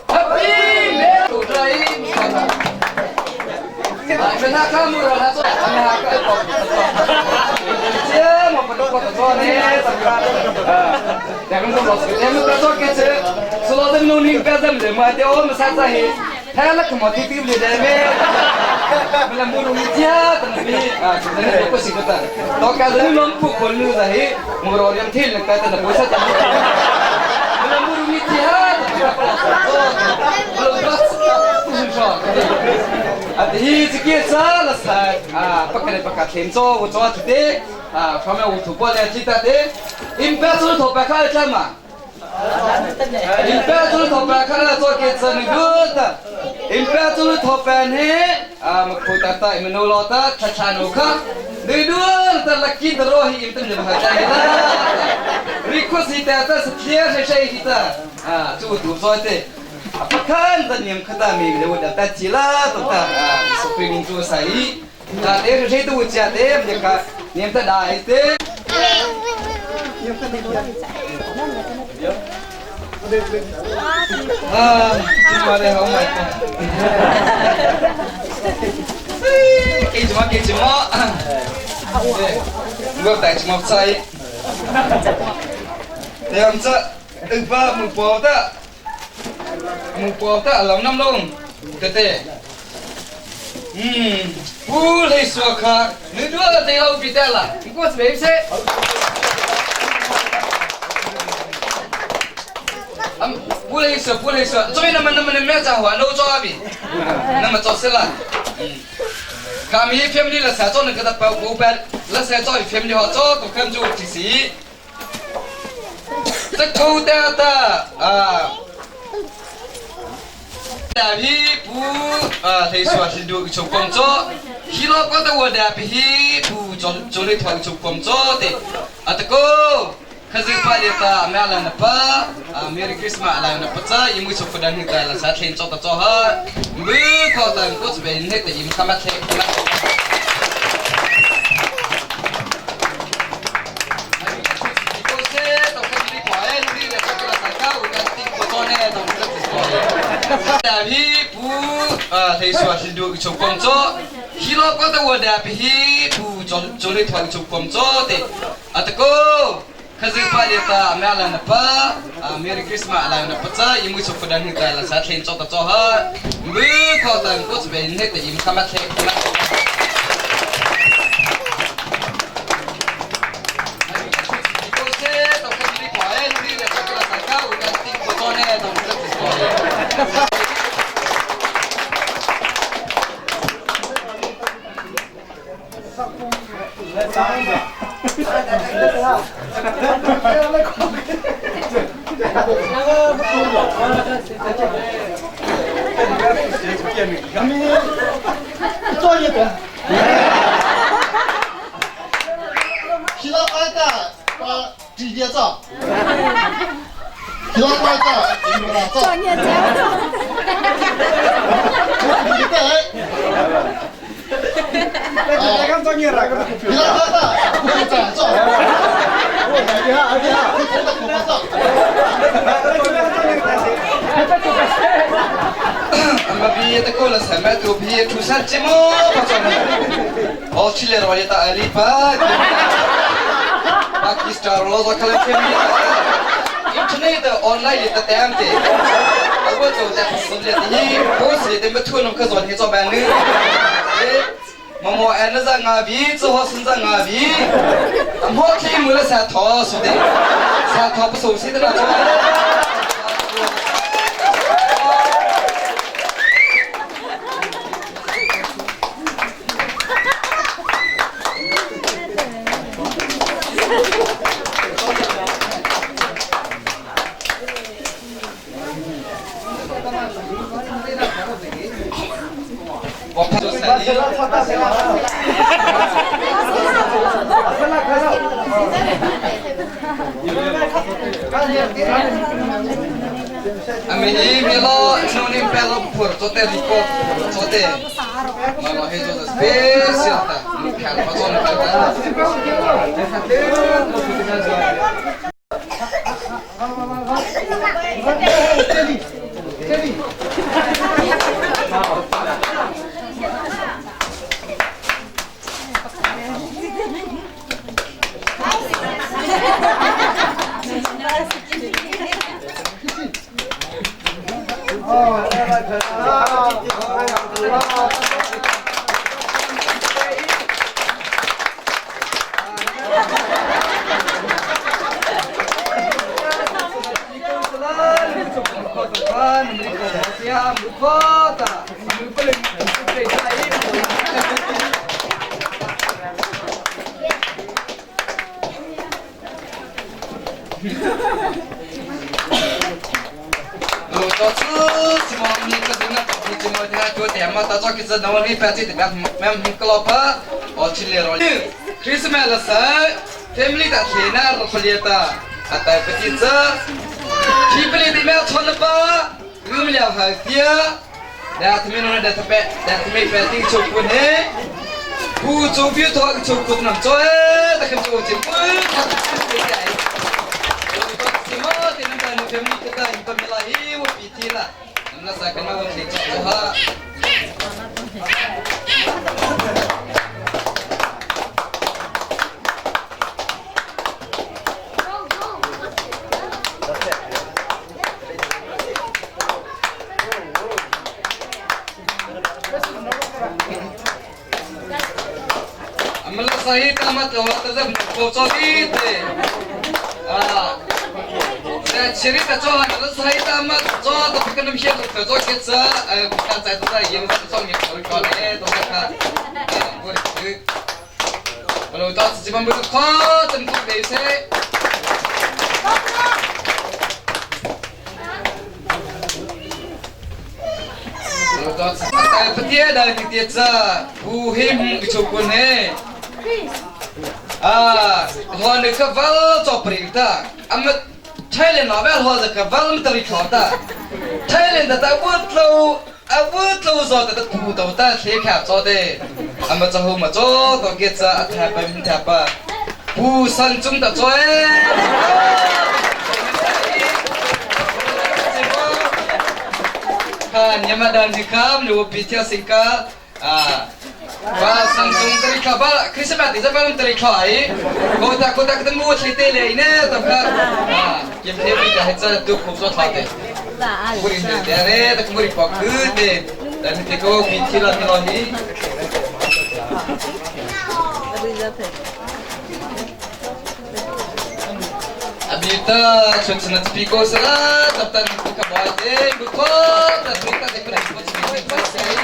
Happy Merry Hi cike ca la sai pakhat le pakhat thlem caw u caw thute from u thu pol le thita te impa chu tho pa kha tla ma impa chu tho pa kha la chaw ke chan good impa chu tho pa ne ma khu ta ta imno lo ta tha tha no kha dui dul ta lucky draw hi im tam jam ha chai la request hi ta ta clear she she hi ta chu tu zo te Pakhan ta niam khata mi le da ta chila to ta supreme chu sai ta te re tu cha te me ka niam ta dai te. Ah, cuma deh, oh my god. Kei cuma, kei cuma. Ngok tai cuma cai. Yang ca, ba mu po ta. Mu po ta lam nam long. Tete. Pu lei sua kha, nu dua la te lau pi te la. Ko se se. Pu lei sua, pu lei sua. Choi na man na man me cha hwa no cho abi. Na ma cho se la. Ka mi family la sa cho na ka ta pa bu pa la sa cho family ho cho to kham chu chi si. Ta thu ta ta a ta hi pu a thei sua hin du chung kong cho hi lo ko ta wo da pi hi pu cho cho le thong chung kong cho te atako khazi pa le ta ma la na pa Merry Christmas la na pa cha imu chok pa dan hi ta la sa thlen cho ta cho ha mu kho ta ko chbe ne te im khama the khama Hi pu thei sua hin du chung kong cho hi lo ko ta wo da pi hi pu cho cho le thong chung kong cho te atako khazi pa le ta ma la na pa Merry Christmas la na pa cha imu chok pa dan hi ta la sa thlen cho ta cho ha mu kho ta ko chbe ne te im khama the khama 做一个。皮老板的，我直接走。皮老板的，走。专业讲。皮老板的，走。 Amma bi ta ko la sama tu bi tu sa chimo pa cha o chile ro ta ali pa Pakistan ro za khala family internet online ta tam te awa to ta sum le ti post le te ma thu nam kha zon he cho ban ni မမောအဲ့နဇငါဘီဇဟစန်ဇငါဘီအမောခိမလဆာထောဆုတဲ့ဆာထောပစုစီတနာချော Ami melo nuni pelo pur tote riko tote malo hejo special ta ni khal pa zon ta Christmas la family ta thena ro kholiata atai pati cha people di me chon pa rum lia ha tia da thmi no da thape da thmi pe ting chu kun he pu chu pyu tho chu kut nam cho e ta khem chu chi pu tha chi ai ti mo ti nam ta family ka ta hi pa mela hi wo pi thi la namla sa kan ma wo thli cha ha. Amala sahi tamat lo ta zab ko cho bi te. Ah. Chiri ta cho han la sahi tamat cho ta kan nam hian to cho ke cha kan chai ta yeng sa cho ngi ko ko le to ka. Ko ri. Kalau ta chi bam bu kho tan ko de se. Patia dah ti cha bu him chukun he. Ah, hon ka val cho pri ta. Am Thailand na vel ho ka val mi tari tho ta. Thailand ta wut lo a wut lo zo ta pu to ta thle kha cho te. Am cha hu ma cho to ke cha a tha pa mi tha pa. Pu san chung ta cho e. Kan yamadan hikam lu pi thia singka ah ba Samsung tari kha ba Christmas ti ba tari kha ai ko ta ko ta ka mu thli te le ne ta kha ah kim the pi ta cha tu khu zo tha te muri ne te re ta muri pa khu te ta ni te ko pi thi la thi lo hi Abita chutna piko sala taptan ka ba te bu ko ta ta te pra ko chi ko sai.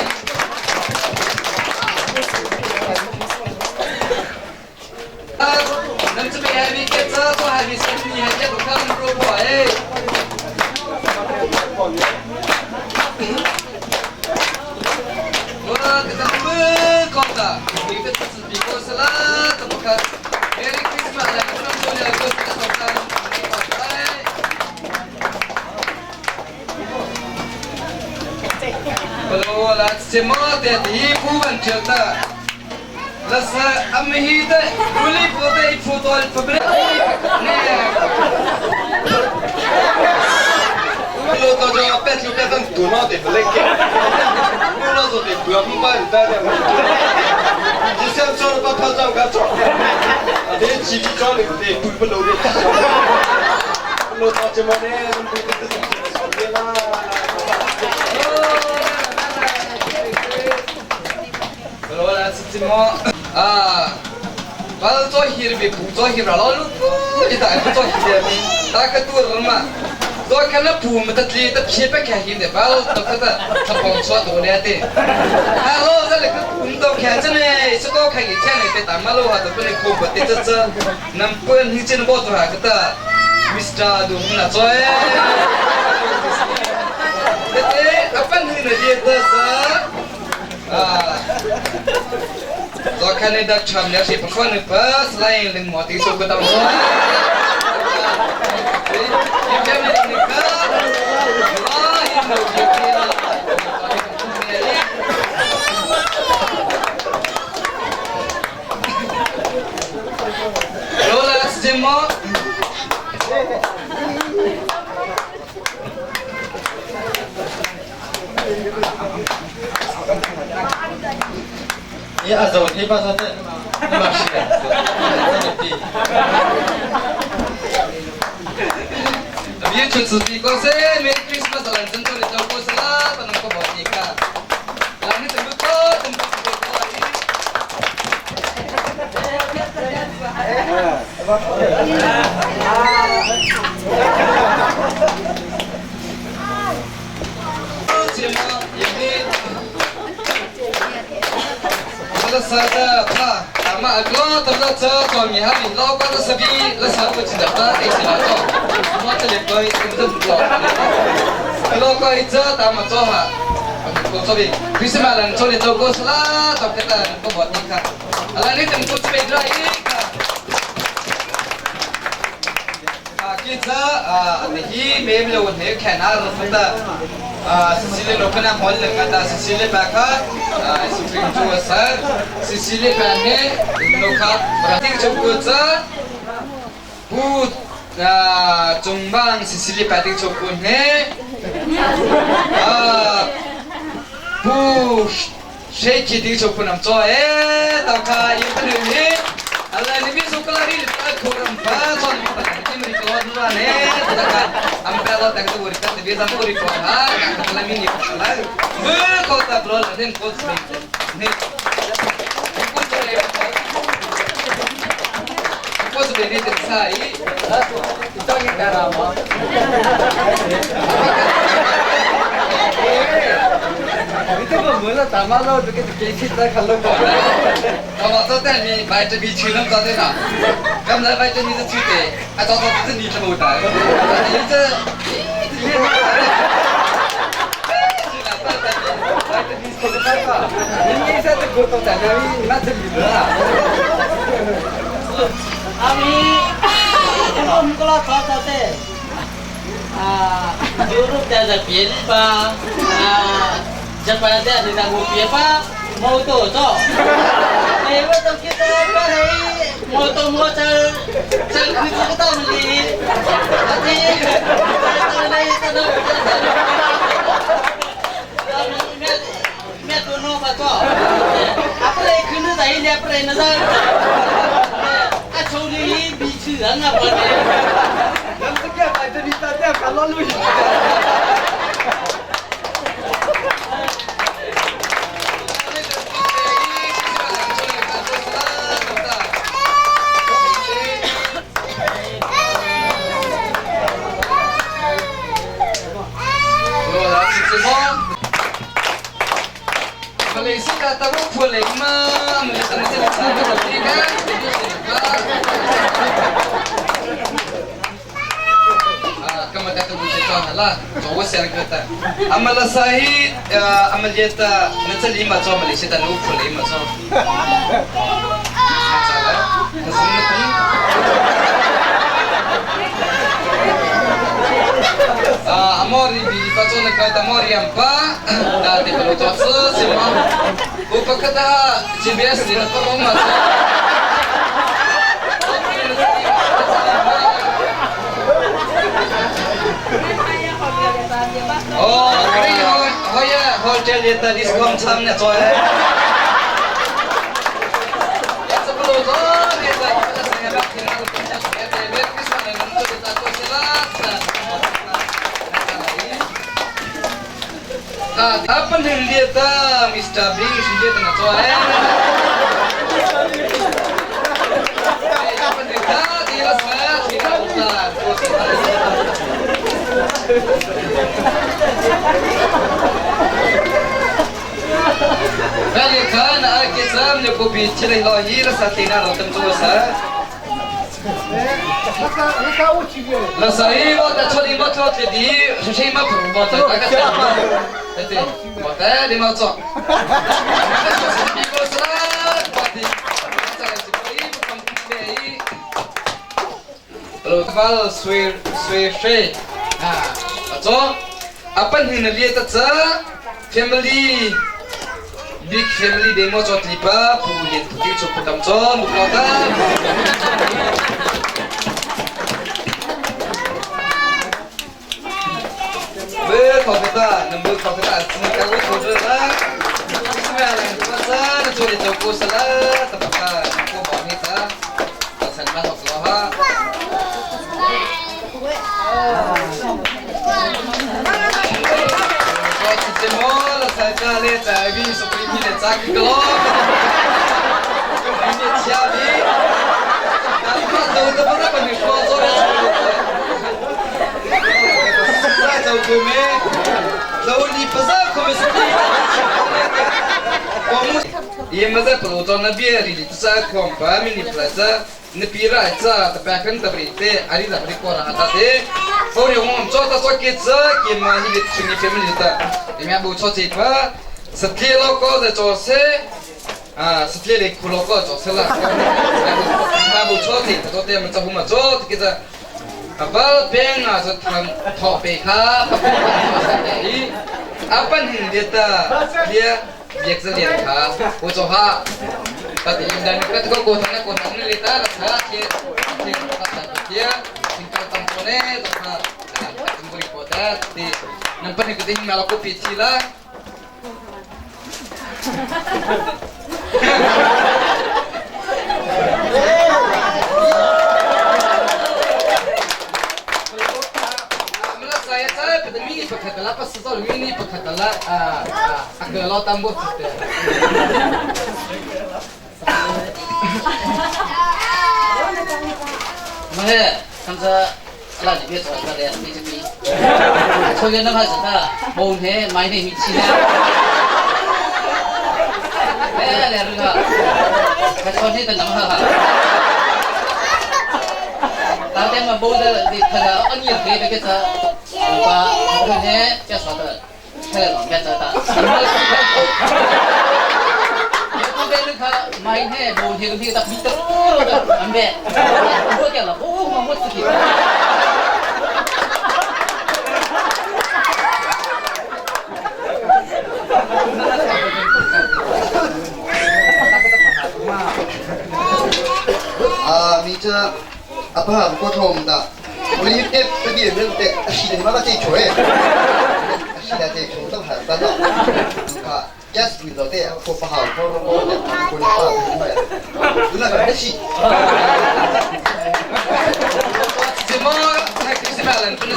Nam chu me happy ke cha ko happy san ni ha ke ko kam ro bo ai. Wa ka ta mu ko ta. Ni ta chu piko sala ta ka Merry Christmas la ko nam so le ko ta ta. Kalau la cema te ti pu ban chelta lasa am hi te uli pu te pu tol pabre ne lo to jo pet lu ka tan tu no te blek ke lu lo zo te bu am ba da da ji xiang cho ba pa zang ga cho a de ji ji cho le te bu bu lo de lo to che mo ne bu te te la. Kalau la cema ah bal cho hir bi pu cho hir lo lu pu ji ta pu cho hir bi ta ka tu ma do kan na pu ma ta tli ta phi pa kha hin de bal to ka ta ta pong cho do le te ha lo za le ka kum do kha cha ne so ko kha gi cha ne te ta ma lo ha to pe ne ko ba te cha cha nam pen hi chen bo to ha ka ta Mr. Du na cho e te te apan hi na ye ta sa ah do kha ne dak cham ya si pa khon ne pa slai ling mo ti so ko ta mo Yung family ni ka ah yung no Lola Simo. Ni azau ni ba sa te ma shi ya. Abi chu chu ti ko se Merry Christmas alan chen to le chau ko sala tanam ko bo ti ka. La ni tum ko tum ko ko ai. Simo ini la sa ta pa ama aglo tabla cha to mi ha mi lo ka ta sabi la sa ko chi da ta e chi la to ma ta le koi tum tum lo lo ko i cha ta ma cho ha ko cho bi Christmas lan cho le cho ko sala to ke ta ko bot ni ka ala ni tum ko pe dra i ka a ki cha a ne hi mem lo he kha na ro ta Sicily lo kana hol nga ta Sicily pa kha Supreme chu sa Sicily pa ne lo kha brating chu ko cha pu Cungbang Sicily pa ting chokun he Pu Sheikhi ting chokun am cho e tau kha yin panu hi alai ni mi sukalari ta khoram pa chon pa ti mri ko nu ne ta ka am pe lo tang tu ri ta ti zam ri ko ha ka la mi ni ko la bu ko ta bro la den ko ni ko ko se ne te sai Europe da pian pa Japan da ni da pia pa moto to eh wa to kita pa hei moto mo chal chal khu chu ta mli ati ta nei ta no me to no pa to apre khunu dai ne apre na za a choli bi chu nga pa ne Malaysia tahu boleh ma Amala sahi amaliyata nachali ma cho Malaysia ta nu phule ma cho Amori bi pa cho na ka amori ampa da te palo cho sima upakata GBS ni na pa ma cho Oh, kri hoya hotel yeta discount cham ne choe. Ya sebelum tu yeta kita saya bak kena tu kita saya tebe kisah ne nang tu kita tu sila. Apa ni lieta Mr. Bing lieta na choe. Apa ni ta dia saya kita usah Bali khan a ke cham ne ko bi chile lo hi la sa tina ro tam chu sa la sa hi wa ta choli ma cho che di shi shi ma pru ma ta ka sa te ma ta di ma cho bi ko sa pa ti sa si ko i kam be i lo val swe swe she ha cho apan hin lia ta cha family big family demo cho tlipa pu yen pu ti chu pu tam cho mu ko ta be ko ta nam be ko ta sin ka ko ko la isme ala ko sa na cho le cho ko sa la ta pa ka ko ba ni ta ta san ma ho lo ha chone to kha buri ko ta ti nam pani ko ding mala ko pi thi la. Mini pakhat la pas so mini pakhat la a a lo tam bo te. 没，刚才那你别走，那的，你这边，抽烟那还是他，没钱买点米吃呢。哎，来这个，还穿这个能哈哈。当天嘛，没得你看到，你也可以这个，我把我呢叫啥的，出来老别走的。mai he bo he he tak bit ro da ambe bo ke la bo ma mo tki. A mi cha apa ko thom da uli te pe bi men te si de ma ba te choe si da te cho ta ha ba no ka just with the ko pa ha ko ro ko te ko ni pa ma ya la ka si Cuma Christmas pun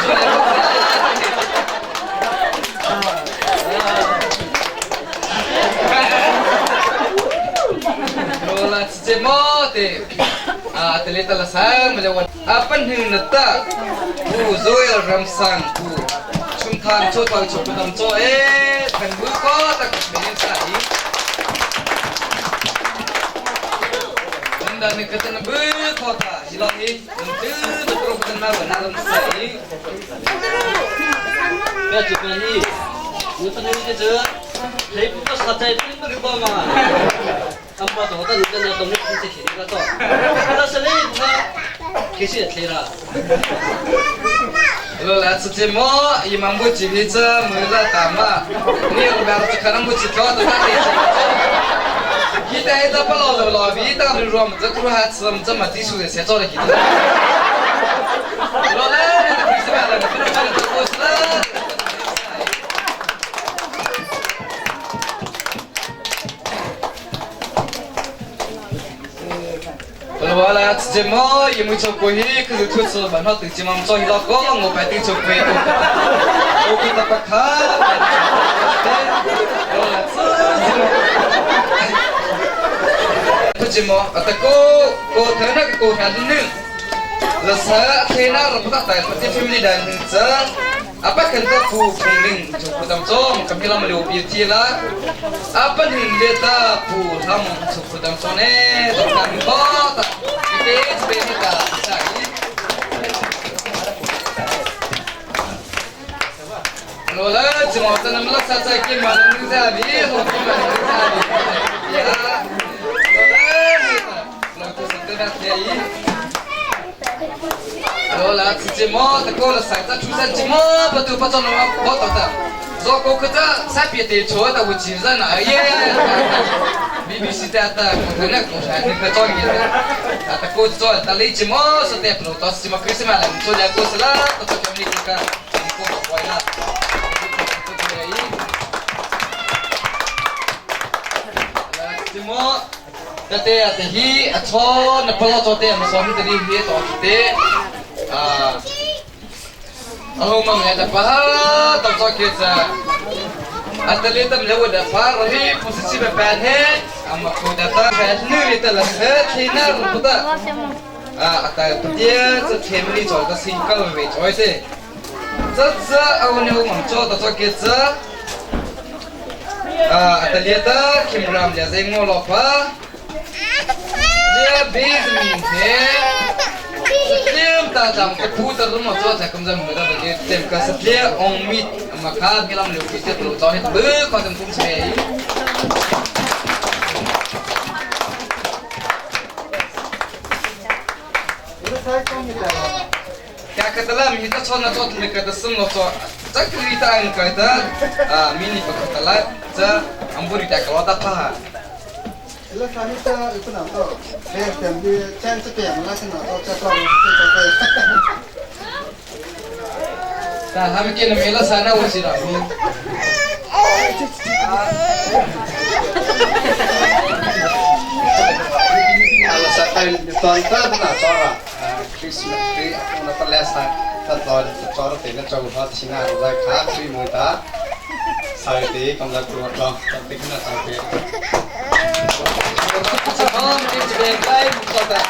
Lola cemo te a teleta la sang melewan apan hin nata bu zoel ramsang bu chumthan cho tol cho pudam cho e than bu ko tak menin sa hi nanda ni katan bu ko ta hilong hi ntu tu katan ma bana lam sa hi. 不要紧关系，你不能一直，谁不杀在并不流光嘛。他们把我的你跟那东西东西提那个，那是那个，可惜提了。 Lola cemo imam bu civica mula tama ni udah sekarang bu cito tu tak kita itu apa lo lo bi ta lu rom这苦还吃这么低俗的谁做的kita Lola ni tu bisa lah ni tu tu tu lah. Wala cemo imu cho ko hi ku tu tu ban ho tu cemo cho hi lo ko ngo pa ti cho ko o ki ta pa kha Lola tu cemo ata ko ko thana ko han nu la sa thena ro pa ta pa ti family dan cha apa kan ta pu phung ling cho ko dam cho kami la ma le pi ti la apa hin le ta pu tham cho ko dam cho ne to kan ko ta ite chbe ni ta sa i Lola cimo ta nam la sa cha ki ma nam sa bi ho ki ma nam sa bi ya Lola ni ta lo ko sa te na te i Lola cimo ta ko la sa ta chu sa cimo pa tu pa cho no ba ta ta zo ko ka ta sa pi te cho ta wu chi za na ye BBC ta ta ko na ko sa ni ka cho ni ta ta ko cho ta le cimo sa te pro to cimo Christmas la cho ya ko sa la to to ni ka ni ko ba la. Cimo tate ate hi acho na pala cho te ma so ni te hi to te a aho ma me da pa ta cho ke cha atale tam le da pa ro hi posisi ba pa he amma ko da ta fa nu ni ta la he thi na ro ta a ata patia cha family cho ta single ve choi se cha cha au ne mam cho ta cho ke cha a atale ta kimram ya zai ngo lo pa lia biz min he Liam ta jam ka phu ta rum cho ta kam jam da de tem ka sa lia ong mit ma kha ngilam le ki te lo cho het bu ko tem kum che. Kya katala mi ta chon na chot le ka da sum lo cho cha kri ta ang ka ta a mini pa katala cha amburi ta ka ta pa. La sani ta itu na to be tem bi chen se pe la se na to cha to se to. Sa hami ke na mela sana wo si ra mi. Ala sa kai ton ta na chora Christmas tree na pala sa ta ton chora te na chau ha thina ra kha tree mui ta sai te kam la tu lo ta te na ta te. Sa mi te kai mu ta.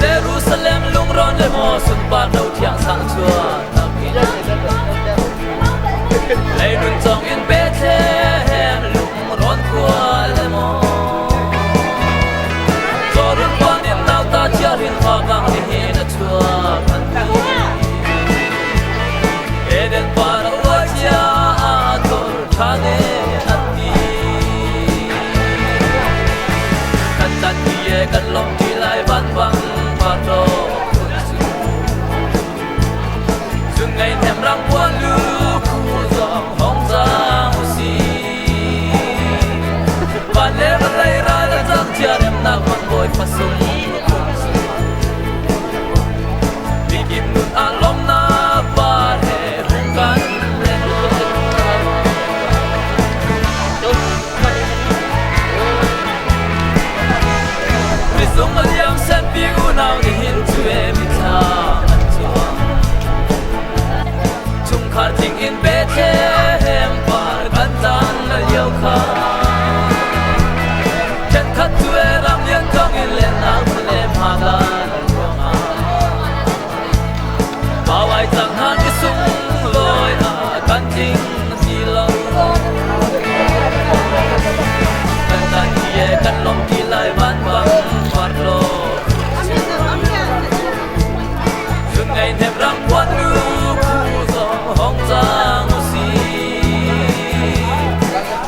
Jerusalem lungrawn le maw sunpar no thiang sang chuan Leilun cong in Bethlehem lungrawn khua le maw Jordan kuan in nauta chiarin fa kang ni hin a chuak an ti Eden par a uai cia a thor ṭhan e an ti Kan tat ti e kan lawm ti lai van bang par ro Zun ngei them rang puan lu khu zong hong cang u si. Van le vawlei ral a cang cia remnak mang bawi fasung phun su. Mikip nun ah lawmnak par he hung kan len. Mizung a liam senpi unau nihin cu e mithla an cuang. Chungkhar tling in Bethlehem par kan tang na lio kha. Thenkhat cu e ram lian kong in lennak le phagan ruangah. Bawai cang hna ni sung lawi ah kan tling ti lo. Kan tan ti e kan lawm ti lai van bang par lo. Zun ngei hnem ram khuan lu khu zong hong cang u si.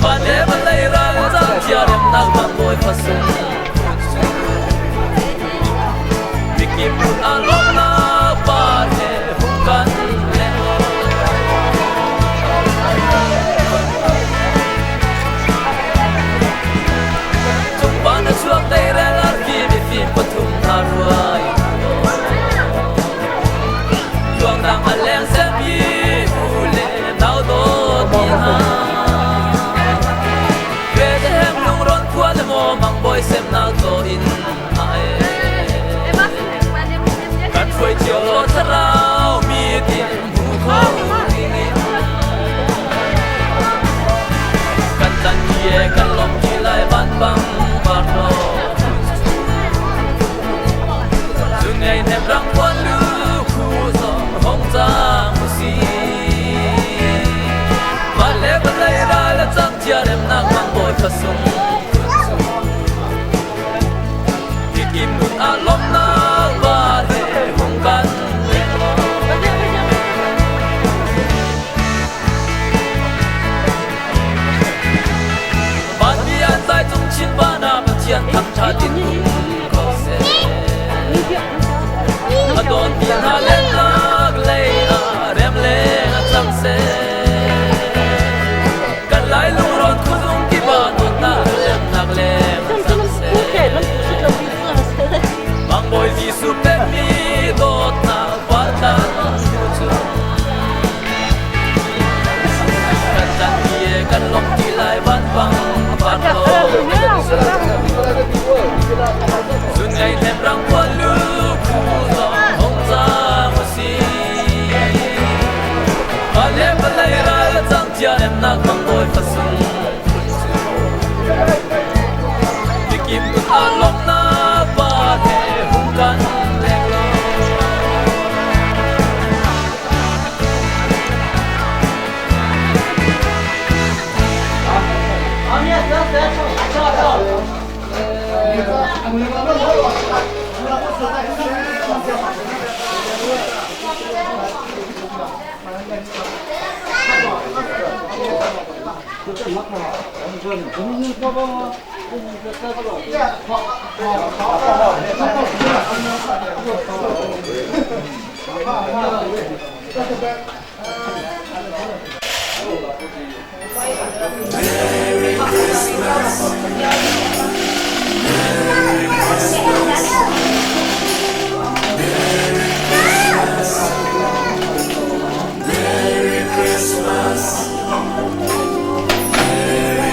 Van le vawlei ral cang cia remnak bang bawi fasung Mikip nun ah lawmnak par he hung kan leng. Cungpa na chuak teirel arfi mifim pathum hna ruai. Tluangdang a leng semmi u le nau dawt mi hna. Bethlehem lungrawn khua le maw mangbawi semnak zaw in ai. Kan hruai cio law thlarau mi tin hmu kho dingin. Kan tan ti e kan lawm ti lai van bang par lo. Zun ngei hnem rang puan lu khu zong hong cang u si. Van le vawlei ral a cang cia remnak mang bawi fasung phun cu. Hikim nun ah lawmhnak va he hung kan leng law. Vanmi an zai cung chin van ah Pathian thangṭhat in um ko seh. A dawtmi hna lennak lei ah rem leng a cang seh. Kan lai lungrawn khuazung kip ah dawtnak remnak leng a cang seh. Mangbawi Jesuh pekmi dawtnak vantan hnu cu kan tan ti e kan lawmh ti lai vanpang van lo. Zun ngei hnem rang puan lu khu zong hong cang u si. Van le vawlei ral a cang cia remnak mangbawi fasung phun cu. Mikip nun ah lawmhnak pa he hung kan leng law. Merry Christmas. Merry Christmas. Merry Christmas. Merry Christmas. Merry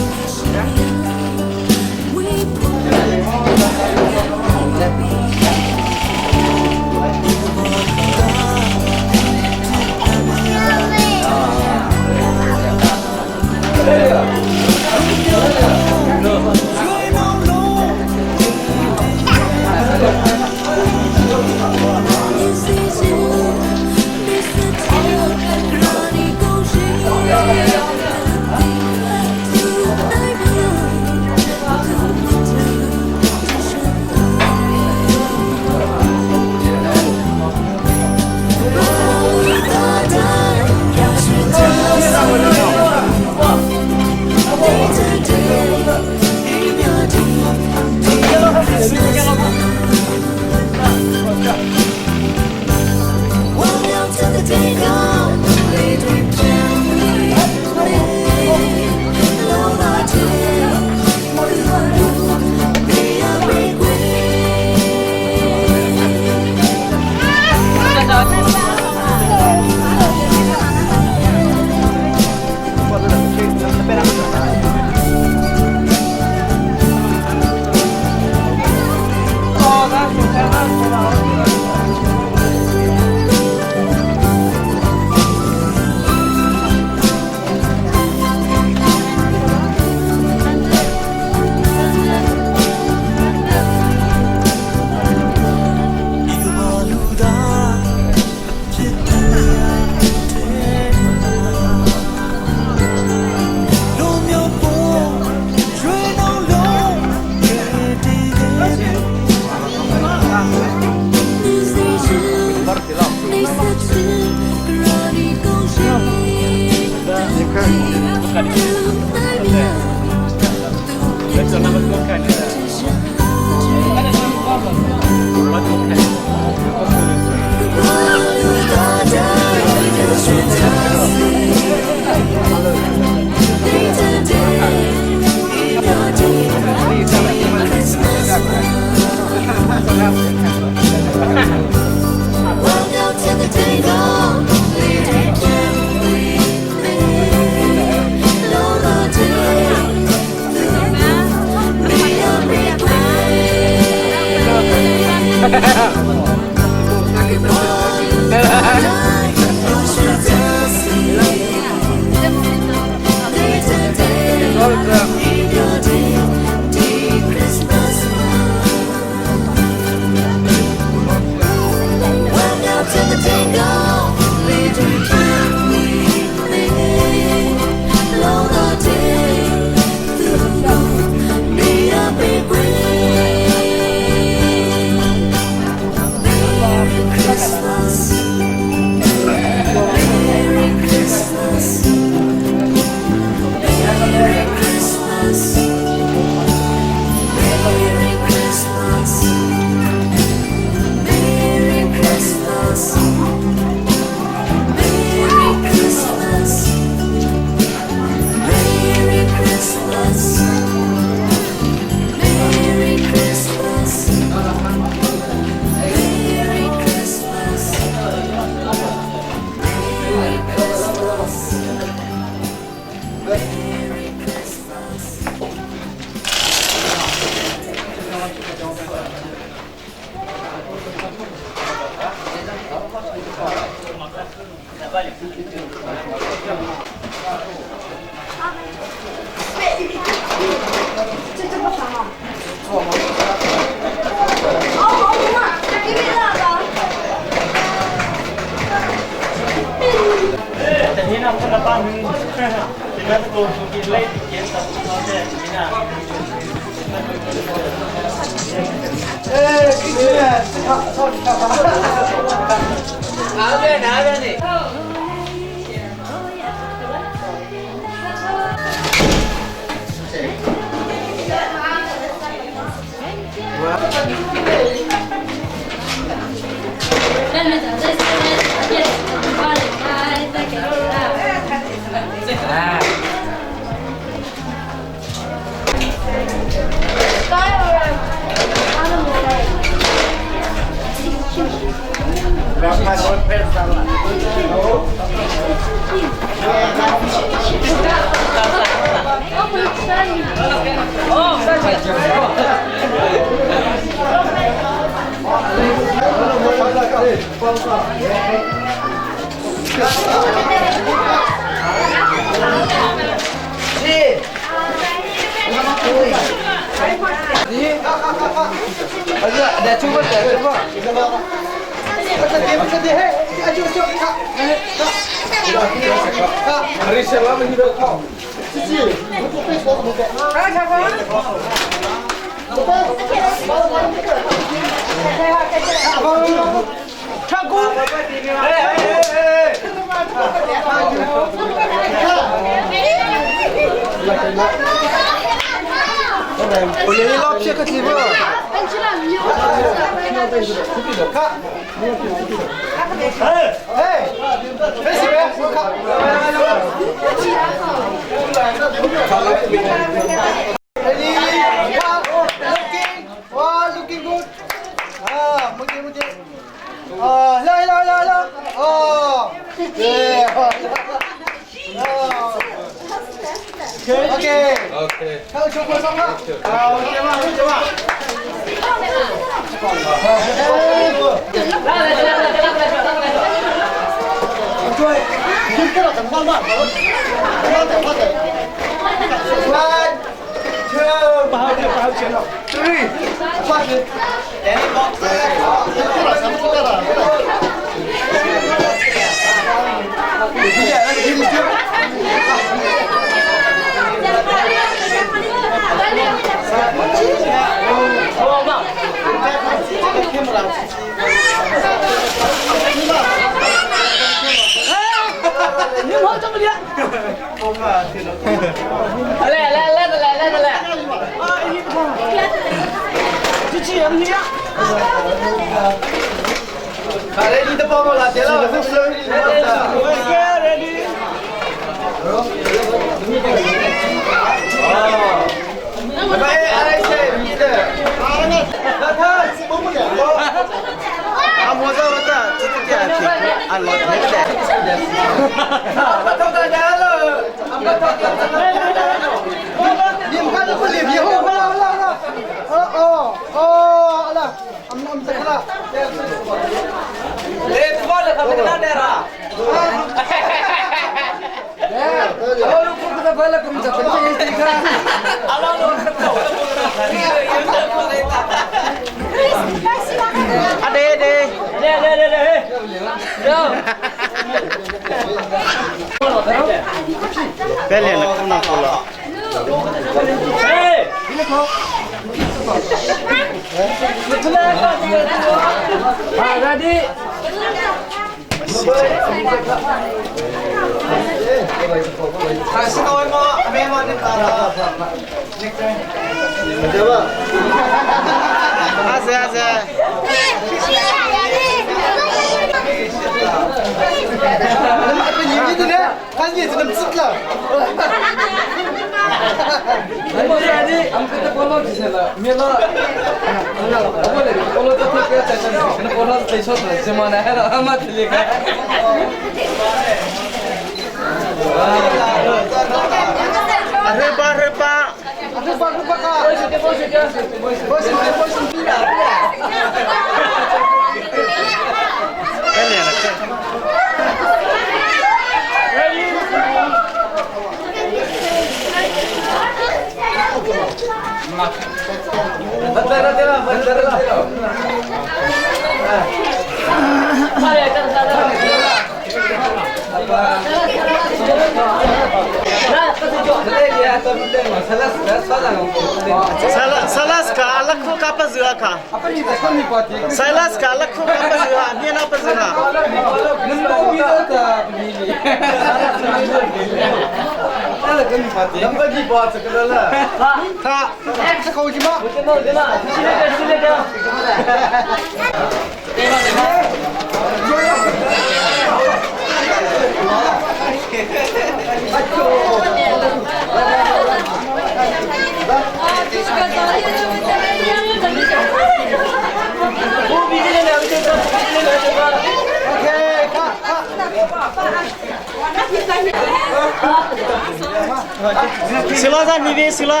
Sila za ni ve sila.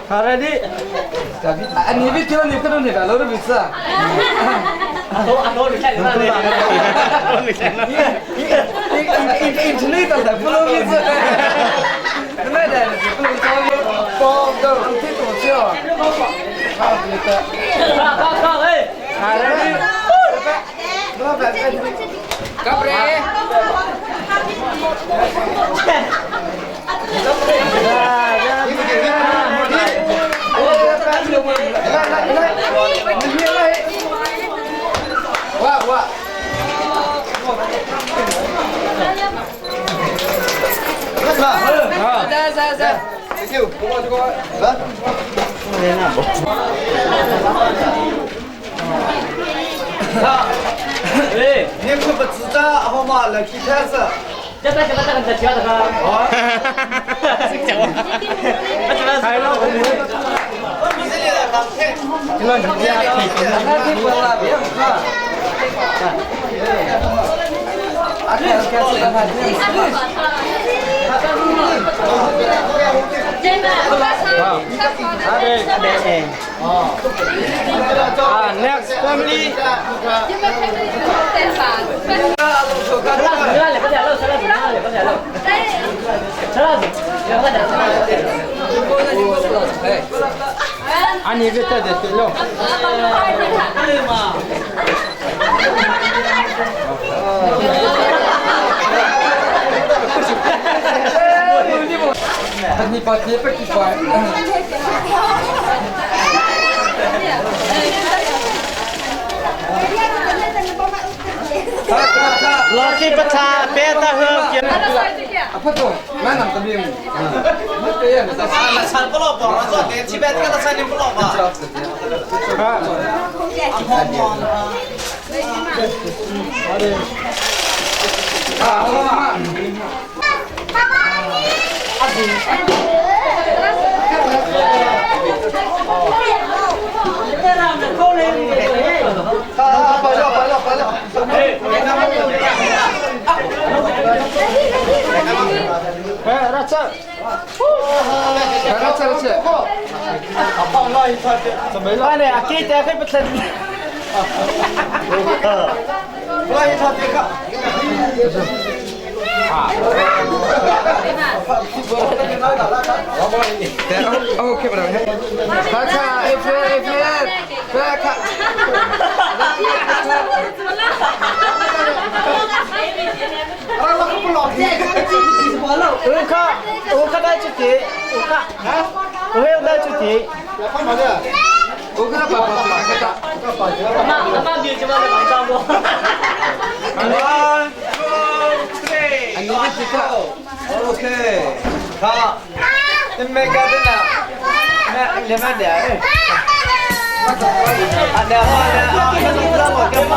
啊，你别听了，你不能那个，老是没事。你你你你那个不能没事，那的不能着急，包个这种叫，好的，好的， Kapre. 哇哇。在在在。 Thank you. 过过来。 哎，你可不知道，好嘛，来去开始。这这这这这这这。 Next family. 啊，你别带点料。 你把铁不给关。 Lucky pata peta he. 啊，不懂，蛮难的命。没得呀， 那餐不老饱，做点七八天的餐你不老吧？啊， 啊，摆了摆了摆了。哎，那这，来这这。 放那一块怎么了？来，给点还不成？来一套这个。 OK，不了。看看，F F F，看。我看，我看他就给，我看，我有他就给。我看他爸爸爸阿妈阿妈没有就把那张不。 One, two, three. OK. 好。你没干的呢？那你慢点。啊，两号两号，那你让我干嘛？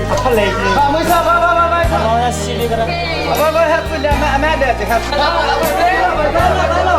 好，没事，快快快快。我我还是两慢慢点，这还。来了来了。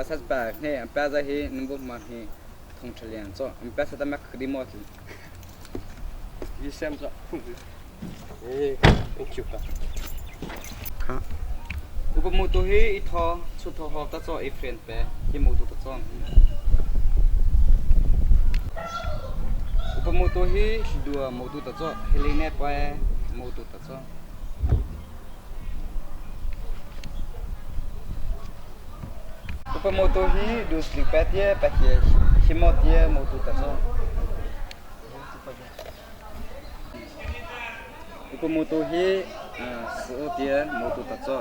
Sas pa hne an pa za hi numbu ma hi thong thalian cho an pa sa ta mak khdi mo thi. Yi sem cho. Eh, thank you pa. Kha. Upa mu tu hi i tho chu tho ho ta cho i friend pe hi mu tu ta chon. Upa mu tu hi dua mu tu ta cho Helene pa mu tu ta cho. Upa mu tu hi du sling pa tie pa tie hi mo tie mu tu ta cho. Upa mu tu hi su tie mu tu ta cho.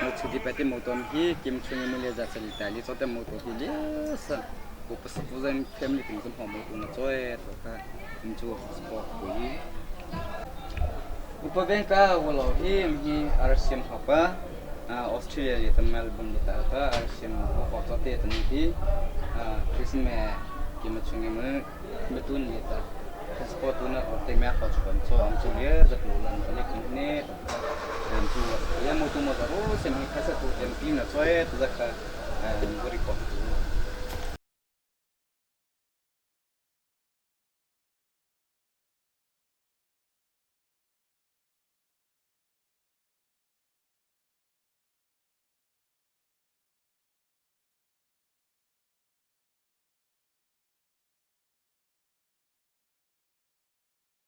Mu chu di pa ti mu tom hi kim chung mu le za chali ta li cho te mu tu hi le sa. Upa sa pu zan family ting zum ho mu tu na choi to ka chu sport pui. Upa veng ka walo hi hi RCM hapa Australia le ta Melbourne le ta ta RCM ho cho te tan hi Christmas ki ma chung mu mitun le ta transport tu na te me kho chon cho ang chu le zat lu lan ta le kin ne ta chu ya mu tu mo za ro sem hi khasa tu em pi na choi ta za kha buri ko.